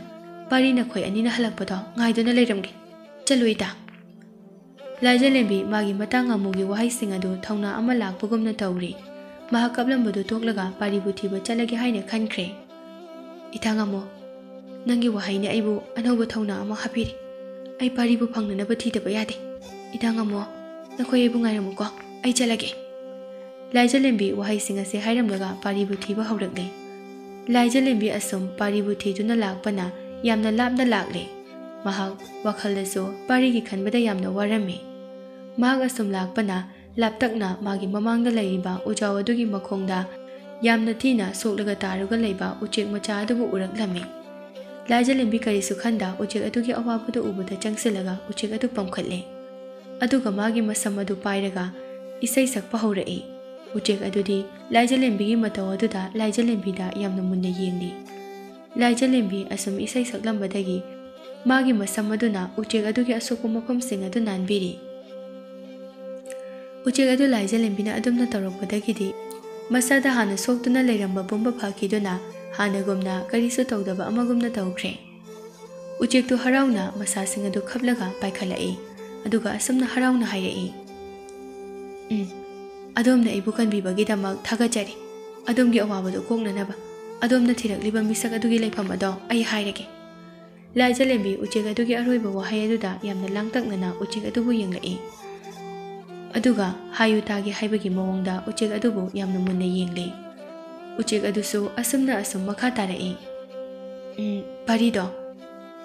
ꯄꯥꯔꯤ ꯅꯈꯣꯏ ꯑꯅꯤꯅ ꯍꯜꯂꯛꯄꯗꯣ ꯉꯥꯏꯗꯨꯅ ꯂꯩꯔꯝꯒꯦ꯫ ꯆꯠꯂꯨ ꯏꯇꯥ꯫" ꯂꯥꯏꯖꯂꯦꯝꯕꯤ ꯃꯥꯒꯤ ꯃꯇꯥ ꯉꯥꯃꯨꯒꯤ ꯋꯥꯍꯩꯁꯤꯡ ꯑꯗꯨ ꯊꯧꯅꯥ ꯑꯃ ꯂꯥꯛꯄꯒꯨꯝꯅ ꯇꯧꯔꯤ꯫ ꯃꯍꯥꯛ ꯀꯞꯂꯝꯕꯗꯨ ꯇꯣꯛꯂꯒ ꯄꯥꯔꯤꯕꯨ ꯊꯤꯕ ꯆꯠꯂꯒꯦ ꯍꯥꯏꯅ ꯈꯟꯈ꯭ꯔꯦ꯫ "ꯏꯇꯥ ꯉꯥꯃꯨ, ꯅꯪꯒꯤ ꯋꯥꯍꯩꯅ ꯑꯩꯕꯨ ꯑꯅꯧꯕ ꯊꯧꯅꯥ ꯑꯃ ꯍꯥꯞꯄꯤꯔꯤ꯫ ꯑꯩ ꯄꯥꯔꯤꯕꯨ ꯐꯪꯅꯅꯕ ꯊꯤꯗꯕ ꯌꯥꯗꯦ꯫ ꯏꯇꯥ ꯉꯥꯃꯨ, ꯅꯈꯣꯏ ꯑꯩꯕꯨ ꯉꯥꯏꯔꯝꯃꯨꯀꯣ, ꯑꯩ ꯆꯠꯂꯒꯦ꯫" ꯂꯥꯏꯖꯂꯦꯝꯕꯤ ꯋꯥꯍꯩꯁꯤꯡ ꯑꯁꯤ ꯍꯥꯏꯔꯝꯂꯒ ꯄꯥꯔꯤꯕꯨ ꯊꯤꯕ ꯍꯧꯔꯛꯂꯦ꯫ ꯂꯥꯏꯖꯂꯦꯝꯕꯤ ꯑꯁꯨꯝ ꯄꯥꯔꯤꯕꯨ ꯊꯤꯗꯨꯅ ꯂꯥꯛꯄꯅ ꯌꯥꯝꯅ ꯂꯥꯞꯅ ꯂꯥꯛꯂꯦ꯫ ꯃꯍꯥꯛ ꯋꯥꯈꯜꯗꯁꯨ ꯄꯥꯔꯤꯒꯤ ꯈꯟꯕꯗ ꯌꯥꯝꯅ ꯋꯥꯔꯝꯃꯤ꯫ ꯃꯍꯥꯛ ꯑꯁꯨꯝ ꯂꯥꯛꯄꯅ ꯂꯥꯞꯇꯛꯅ ꯃꯥꯒꯤ ꯃꯃꯥꯡꯗ ꯂꯩꯔꯤꯕ ꯎꯖꯥꯎ ꯑꯗꯨꯒꯤ ꯃꯈꯣꯡꯗ ꯌꯥꯝꯅ ꯊꯤꯅ ꯁꯣꯛꯂꯒ ꯇꯥꯔꯒ ꯂꯩꯕ ꯎꯆꯦꯛ ꯃꯆꯥ ꯑꯗꯨꯕꯨ ꯎꯔꯛꯂꯝꯃꯤ꯫ ꯂꯥꯏꯖꯂꯦꯝꯕꯤ ꯀꯔꯤꯁꯨ ꯈꯟꯗ ꯎꯆꯦꯛ ꯑꯗꯨꯒꯤ ꯑꯋꯥꯕꯗꯨ ꯎꯕꯗ ꯆꯪꯁꯤꯜꯂꯒ ꯎꯆꯦꯛ ꯑꯗꯨ ꯄꯝꯈꯠꯂꯦ꯫ ꯑꯗꯨꯒ ꯃꯥꯒꯤ ꯃꯁꯝ ꯑꯗꯨ ꯄꯥꯏꯔꯒ ꯏꯁꯩ ꯁꯛꯄ ꯍꯧꯔꯛꯏ꯫ ꯎꯆꯦꯛ ꯑꯗꯨꯗꯤ ꯂꯥꯏꯖꯂꯦꯝꯕꯤꯒꯤ ꯃꯇꯧ ꯑꯗꯨꯗ ꯂꯥꯏꯖꯂꯦꯝꯕꯤꯗ ꯌꯥꯝꯅ ꯃꯨꯟꯅ ꯌꯦꯡꯂꯤ꯫ ꯂꯥꯏꯖꯂꯦꯝꯕꯤ ꯑꯁꯨꯝ ꯏꯁꯩ ꯁꯛꯂꯝꯕꯗꯒꯤ ꯃꯥꯒꯤ ꯃꯁꯝ ꯑꯗꯨꯅ ꯎꯆꯦꯛ ꯑꯗꯨꯒꯤ ꯑꯁꯣꯛꯄ ꯃꯐꯝꯁꯤꯡ ꯑꯗꯨ ꯅꯥꯟꯕꯤꯔꯤ꯫ ꯎꯆꯦꯛ ꯑꯗꯨ ꯂꯥꯏꯖꯂꯦꯝꯕꯤꯅ ꯑꯗꯨꯝꯅ ꯇꯧꯔꯛꯄꯗꯒꯤꯗꯤ ꯃꯁꯥꯗ ꯍꯥꯟꯅ ꯁꯣꯛꯇꯨꯅ ꯂꯩꯔꯝꯕ ꯄꯨꯝꯕ ꯐꯈꯤꯗꯨꯅ ꯍꯥꯟꯅꯒꯨꯝꯅ ꯀꯔꯤꯁꯨ ꯇꯧꯗꯕ ꯑꯃꯒꯨꯝꯅ ꯇꯧꯈ꯭ꯔꯦ꯫ ꯎꯆꯦꯛꯇꯨ ꯍꯔꯥꯎꯅ ꯃꯁꯥꯁꯤꯡ ꯑꯗꯨ ꯈꯞꯂꯒ ꯄꯥꯏꯈꯠꯂꯛꯏ, ꯑꯗꯨꯒ ꯑꯁꯨꯝꯅ ꯍꯔꯥꯎꯅ ꯍꯥꯏꯔꯛꯏ, "ꯎꯝ, ꯑꯗꯣꯝꯅ ꯑꯩꯕꯨ ꯀꯟꯕꯤꯕꯒꯤꯗꯃꯛ ꯊꯥꯒꯠꯆꯔꯤ꯫ ꯑꯗꯣꯝꯒꯤ ꯑꯋꯥꯕꯗꯨ ꯀꯣꯛꯅꯅꯕ ꯑꯗꯣꯝꯅ ꯊꯤꯔꯛꯂꯤꯕ ꯃꯤꯁꯛ ꯑꯗꯨꯒꯤ ꯂꯩꯐꯝ ꯑꯗꯣ ꯑꯩ ꯍꯥꯏꯔꯒꯦ꯫" ꯂꯥꯏꯖꯂꯦꯝꯕꯤ ꯎꯆꯦꯛ ꯑꯗꯨꯒꯤ ꯑꯔꯣꯏꯕ ꯋꯥꯍꯩ ꯑꯗꯨꯗ ꯌꯥꯝꯅ ꯂꯥꯡꯇꯛꯅꯅ ꯎꯆꯦꯛ ꯑꯗꯨꯕꯨ ꯌꯦꯡꯂꯛꯏ꯫ ꯑꯗꯨꯒ ꯍꯥꯏꯌꯨ ꯇꯥꯒꯦ ꯍꯥꯏꯕꯒꯤ ꯃꯑꯣꯡꯗ ꯎꯆꯦꯛ ꯑꯗꯨꯕꯨ ꯌꯥꯝꯅ ꯃꯨꯟꯅ ꯌꯦꯡꯂꯤ꯫ ꯎꯆꯦꯛ ꯑꯗꯨꯁꯨ ꯑꯁꯨꯝꯅ ꯑꯁꯨꯝ ꯃꯈꯥ ꯇꯥꯔꯛꯏ, "ꯎꯝ, ꯄꯔꯤꯗꯣ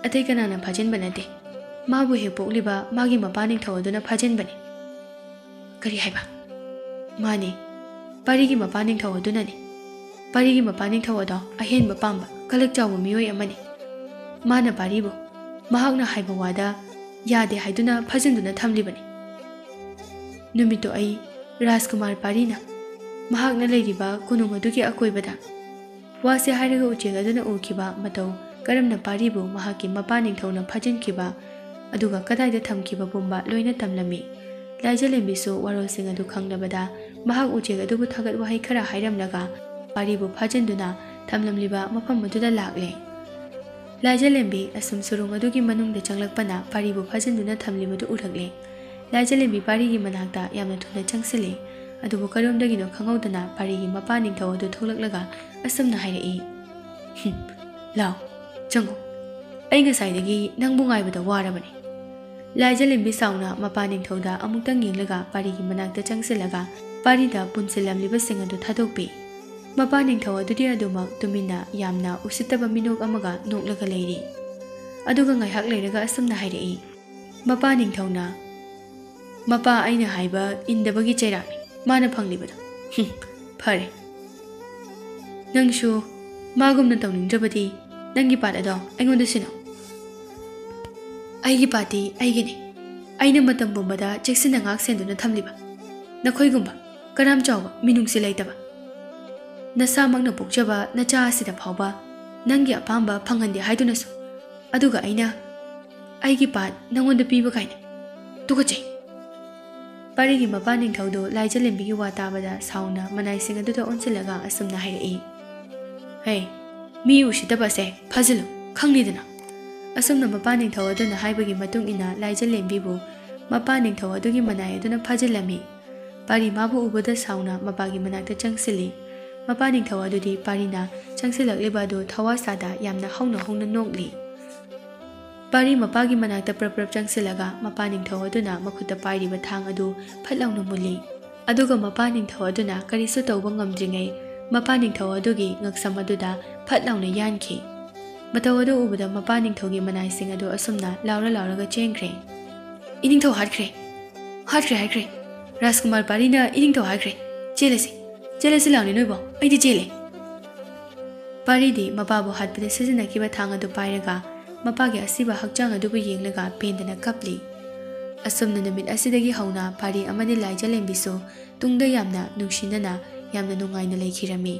ꯑꯇꯩ ꯀꯅꯥꯅ ꯐꯥꯖꯤꯟꯕ ꯅꯠꯇꯦ꯫ ꯃꯥꯕꯨ ꯍꯦꯛ ꯄꯣꯛꯂꯤꯕ ꯃꯥꯒꯤ ꯃꯄꯥ ꯅꯤꯡꯊꯧ ꯑꯗꯨꯅ ꯐꯥꯖꯤꯟꯕꯅꯤ꯫" "ꯀꯔꯤ ꯍꯥꯏꯕ?" "ꯃꯥꯅꯤ, ꯄꯔꯤꯒꯤ ꯃꯄꯥ ꯅꯤꯡꯊꯧ ꯑꯗꯨꯅꯅꯤ꯫ ꯄꯔꯤꯒꯤ ꯃꯄꯥ ꯅꯤꯡꯊꯧ ꯑꯗꯣ ꯑꯍꯦꯟꯕ ꯄꯥꯝꯕ, ꯀꯂꯛ ꯆꯥꯎꯕ ꯃꯤꯑꯣꯏ ꯑꯃꯅꯤ꯫ ꯃꯥꯅ ꯄꯥꯔꯤꯕꯨ ꯃꯍꯥꯛꯅ ꯍꯥꯏꯕ ꯋꯥꯗ ꯌꯥꯗꯦ ꯍꯥꯏꯗꯨꯅ ꯐꯥꯖꯤꯟꯗꯨꯅ ꯊꯝꯂꯤꯕꯅꯤ꯫ ꯅꯨꯃꯤꯠꯇꯨ ꯑꯩ ꯔꯥꯖꯀꯨꯃꯥꯔ ꯄꯥꯔꯤꯅ ꯃꯍꯥꯛꯅ ꯂꯩꯔꯤꯕ ꯀꯣꯅꯨꯡ ꯑꯗꯨꯒꯤ ꯑꯀꯣꯏꯕꯗ" ꯋꯥꯁꯦ ꯍꯥꯏꯔꯒ ꯎꯆꯦꯛ ꯑꯗꯨꯅ ꯎꯈꯤꯕ ꯃꯇꯧ ꯀꯔꯝꯅ ꯄꯥꯔꯤꯕꯨ ꯃꯍꯥꯛꯀꯤ ꯃꯄꯥ ꯅꯤꯡꯊꯧꯅ ꯐꯥꯖꯤꯟꯈꯤꯕ, ꯑꯗꯨꯒ ꯀꯗꯥꯏꯗ ꯊꯝꯈꯤꯕ ꯄꯨꯝꯕ ꯂꯣꯏꯅ ꯇꯝꯂꯝꯃꯤ꯫ ꯂꯥꯏꯖꯂꯦꯝꯕꯤꯁꯨ ꯋꯥꯔꯣꯜꯁꯤꯡ ꯑꯗꯨ ꯈꯪꯂꯕꯗ ꯃꯍꯥꯛ ꯎꯆꯦꯛ ꯑꯗꯨꯕꯨ ꯊꯥꯒꯠ ꯋꯥꯍꯩ ꯈꯔ ꯍꯥꯏꯔꯝꯂꯒ ꯄꯥꯔꯤꯕꯨ ꯐꯥꯖꯤꯟꯗꯨꯅ ꯊꯝꯂꯝꯂꯤꯕ ꯃꯐꯝ ꯑꯗꯨꯗ ꯂꯥꯛꯂꯦ꯫ ꯂꯥꯏꯖꯂꯦꯝꯕꯤ ꯑꯁꯨꯝ ꯁꯨꯔꯨꯡ ꯑꯗꯨꯒꯤ ꯃꯅꯨꯡꯗ ꯆꯪꯂꯛꯄꯅ ꯄꯥꯔꯤꯕꯨ ꯐꯥꯖꯤꯟꯗꯨꯅ ꯊꯝꯂꯤꯕꯗꯨ ꯎꯔꯛꯂꯦ꯫ ꯂꯥꯏꯖꯂꯦꯝꯕꯤ ꯄꯥꯔꯤꯒꯤ ꯃꯅꯥꯛꯇ ꯌꯥꯝꯅ ꯊꯨꯅ ꯆꯪꯁꯤꯜꯂꯤ꯫ ꯑꯗꯨꯕꯨ ꯀꯔꯣꯝꯗꯒꯤꯅꯣ ꯈꯪꯍꯧꯗꯅ ꯄꯥꯔꯤꯒꯤ ꯃꯄꯥ ꯅꯤꯡꯊꯧ ꯑꯗꯨ ꯊꯣꯛꯂꯛꯂꯒ ꯑꯁꯨꯝꯅ ꯍꯥꯏꯔꯛꯏ, "ꯍꯨꯝ, ꯂꯥꯎ, ꯆꯪꯉꯨ꯫ ꯑꯩ ꯉꯁꯥꯏꯗꯒꯤ ꯅꯪꯕꯨ ꯉꯥꯏꯕꯗ ꯋꯥꯔꯕꯅꯤ꯫" ꯂꯥꯏꯖꯂꯦꯝꯕꯤ ꯁꯥꯎꯅ ꯃꯄꯥ ꯅꯤꯡꯊꯧꯗ ꯑꯃꯨꯛꯇꯪ ꯌꯦꯡꯂꯒ ꯄꯥꯔꯤꯒꯤ ꯃꯅꯥꯛꯇ ꯆꯪꯁꯤꯜꯂꯒ ꯄꯥꯔꯤꯗ ꯄꯨꯟꯁꯤꯜꯂꯝꯂꯤꯕꯁꯤꯡ ꯑꯗꯨ ꯊꯥꯗꯣꯛꯄꯤ꯫ ꯃꯄꯥ ꯅꯤꯡꯊꯧ ꯑꯗꯨꯗꯤ ꯑꯗꯨꯃꯛ ꯇꯨꯃꯤꯟꯅ ꯌꯥꯝꯅ ꯎꯁꯤꯠꯇꯕ ꯃꯤꯅꯣꯛ ꯑꯃꯒ ꯅꯣꯛꯂꯒ ꯂꯩꯔꯤ꯫ ꯑꯗꯨꯒ ꯉꯥꯏꯍꯥꯛ ꯂꯩꯔꯒ ꯑꯁꯨꯝꯅ ꯍꯥꯏꯔꯛꯏ, ꯃꯄꯥ ꯅꯤꯡꯊꯧꯅ, "ꯃꯄꯥ ꯑꯩꯅ ꯍꯥꯏꯕ ꯏꯟꯗꯕꯒꯤ ꯆꯩꯔꯥꯛꯅꯤ ꯃꯥꯅ ꯐꯪꯂꯤꯕꯗꯣ꯫ ꯍꯨꯝ, ꯐꯔꯦ꯫ ꯅꯪꯁꯨ ꯃꯥꯒꯨꯝꯅ ꯇꯧꯅꯤꯡꯗ꯭ꯔꯕꯗꯤ ꯅꯪꯒꯤ ꯄꯥꯠ ꯑꯗꯣ ꯑꯩꯉꯣꯟꯗ ꯁꯤꯟꯅꯧ꯫ ꯑꯩꯒꯤ ꯄꯥꯠꯇꯤ ꯑꯩꯒꯤꯅꯤ꯫ ꯑꯩꯅ ꯃꯇꯝ ꯄꯨꯝꯕꯗ ꯆꯦꯛꯁꯤꯟꯅ ꯉꯥꯛ ꯁꯦꯟꯗꯨꯅ ꯊꯝꯂꯤꯕ꯫ ꯅꯈꯣꯏꯒꯨꯝꯕ ꯀꯔꯝ ꯆꯥꯎꯕ ꯃꯤꯅꯨꯡꯁꯤ ꯂꯩꯇꯕ꯫ ꯅꯁꯥꯃꯛꯅ ꯄꯣꯛꯆꯕ ꯅꯆꯥ ꯑꯁꯤꯗ ꯐꯥꯎꯕ ꯅꯪꯒꯤ ꯑꯄꯥꯝꯕ ꯐꯪꯍꯟꯗꯦ ꯍꯥꯏꯗꯨꯅꯁꯨ꯫ ꯑꯗꯨꯒ ꯑꯩꯅ ꯑꯩꯒꯤ ꯄꯥꯠ ꯅꯪꯉꯣꯟꯗ ꯄꯤꯕ ꯀꯥꯏꯅ꯫ ꯇꯨꯀꯠꯆꯩ꯫" ꯄꯥꯔꯤꯒꯤ ꯃꯄꯥ ꯅꯤꯡꯊꯧꯗꯨ ꯂꯥꯏꯖꯂꯦꯝꯕꯤꯒꯤ ꯋꯥ ꯇꯥꯕꯗ ꯁꯥꯎꯅ ꯃꯅꯥꯏꯁꯤꯡ ꯑꯗꯨꯗ ꯑꯣꯟꯁꯤꯜꯂꯒ ꯑꯁꯨꯝꯅ ꯍꯥꯏꯔꯛꯏ, "ꯍꯦ, ꯃꯤ ꯎꯁꯤꯠꯇꯕꯁꯦ ꯐꯥꯖꯤꯜꯂꯨ, ꯈꯪꯂꯤꯗꯅ?" ꯑꯁꯨꯝꯅ ꯃꯄꯥ ꯅꯤꯡꯊꯧ ꯑꯗꯨꯅ ꯍꯥꯏꯕꯒꯤ ꯃꯇꯨꯡ ꯏꯟꯅ ꯂꯥꯏꯖꯂꯦꯝꯕꯤꯕꯨ ꯃꯄꯥ ꯅꯤꯡꯊꯧ ꯑꯗꯨꯒꯤ ꯃꯅꯥꯏ ꯑꯗꯨꯅ ꯐꯥꯖꯤꯜꯂꯝꯃꯤ꯫ ꯄꯥꯔꯤ ꯃꯥꯕꯨ ꯎꯕꯗ ꯁꯥꯎꯅ ꯃꯄꯥꯒꯤ ꯃꯅꯥꯛꯇ ꯆꯪꯁꯤꯜꯂꯤ꯫ ꯃꯄꯥ ꯅꯤꯡꯊꯧ ꯑꯗꯨꯗꯤ ꯄꯥꯔꯤꯅ ꯆꯪꯁꯤꯜꯂꯛꯂꯤꯕ ꯑꯗꯨ ꯊꯋꯥ ꯁꯥꯗ ꯌꯥꯝꯅ ꯍꯧꯅ ꯍꯧꯅ ꯅꯣꯛꯂꯤ꯫ ꯄꯥꯔꯤ ꯃꯄꯥꯒꯤ ꯃꯅꯥꯛꯇ ꯄ꯭ꯔꯞ ꯄ꯭ꯔꯞ ꯆꯪꯁꯤꯜꯂꯒ ꯃꯄꯥ ꯅꯤꯡꯊꯧ ꯑꯗꯨꯅ ꯃꯈꯨꯠꯇ ꯄꯥꯏꯔꯤꯕ ꯊꯥꯡ ꯑꯗꯨ ꯐꯠ ꯂꯥꯎꯅ ꯃꯨꯜꯂꯤ꯫ ꯑꯗꯨꯒ ꯃꯄꯥ ꯅꯤꯡꯊꯧ ꯑꯗꯨꯅ ꯀꯔꯤꯁꯨ ꯇꯧꯕ ꯉꯝꯗ꯭ꯔꯤꯉꯩ ꯃꯄꯥ ꯅꯤꯡꯊꯧ ꯑꯗꯨꯒꯤ ꯉꯛꯁꯝ ꯑꯗꯨꯗ ꯐꯠ ꯂꯥꯎꯅ ꯌꯥꯟꯈꯤ꯫ ꯃꯇꯧ ꯑꯗꯨ ꯎꯕꯗ ꯃꯄꯥ ꯅꯤꯡꯊꯧꯒꯤ ꯃꯅꯥꯏꯁꯤꯡ ꯑꯗꯨ ꯑꯁꯨꯝꯅ ꯂꯥꯎꯔ ꯂꯥꯎꯔꯒ ꯆꯦꯟꯈ꯭ꯔꯦ꯫ "ꯏꯅꯤꯡꯊꯧ ꯍꯥꯠꯈ꯭ꯔꯦ, ꯍꯥꯠꯈ꯭ꯔꯦ, ꯍꯥꯠꯈ꯭ꯔꯦ꯫ ꯔꯥꯖꯀꯨꯃꯥꯔ ꯄꯥꯔꯤꯅ ꯏꯅꯤꯡꯊꯧ ꯍꯥꯠꯈ꯭ꯔꯦ꯫ ꯆꯦꯜꯂꯁꯤ, ꯆꯦꯜꯂꯁꯤ ꯂꯥꯎꯅꯦ ꯅꯣꯏꯕꯣ, ꯑꯩꯗꯤ ꯆꯦꯜꯂꯦ!" ꯄꯥꯔꯤꯗꯤ ꯃꯄꯥꯕꯨ ꯍꯥꯠꯄꯗ ꯁꯤꯖꯤꯟꯅꯈꯤꯕ ꯊꯥꯡ ꯑꯗꯨ ꯄꯥꯏꯔꯒ ꯃꯄꯥꯒꯤ ꯑꯁꯤꯕ ꯍꯛꯆꯥꯡ ꯑꯗꯨꯕꯨ ꯌꯦꯡꯂꯒ ꯄꯦꯟꯗꯅ ꯀꯞꯂꯤ꯫ ꯑꯁꯨꯝꯅ ꯅꯨꯃꯤꯠ ꯑꯁꯤꯗꯒꯤ ꯍꯧꯅ ꯄꯥꯔꯤ ꯑꯃꯗꯤ ꯂꯥꯏꯖꯂꯦꯝꯕꯤꯁꯨ ꯇꯨꯡꯗ ꯌꯥꯝꯅ ꯅꯨꯡꯁꯤꯅꯅ, ꯌꯥꯝꯅ ꯅꯨꯡꯉꯥꯏꯅ ꯂꯩꯈꯤꯔꯝꯃꯤ꯫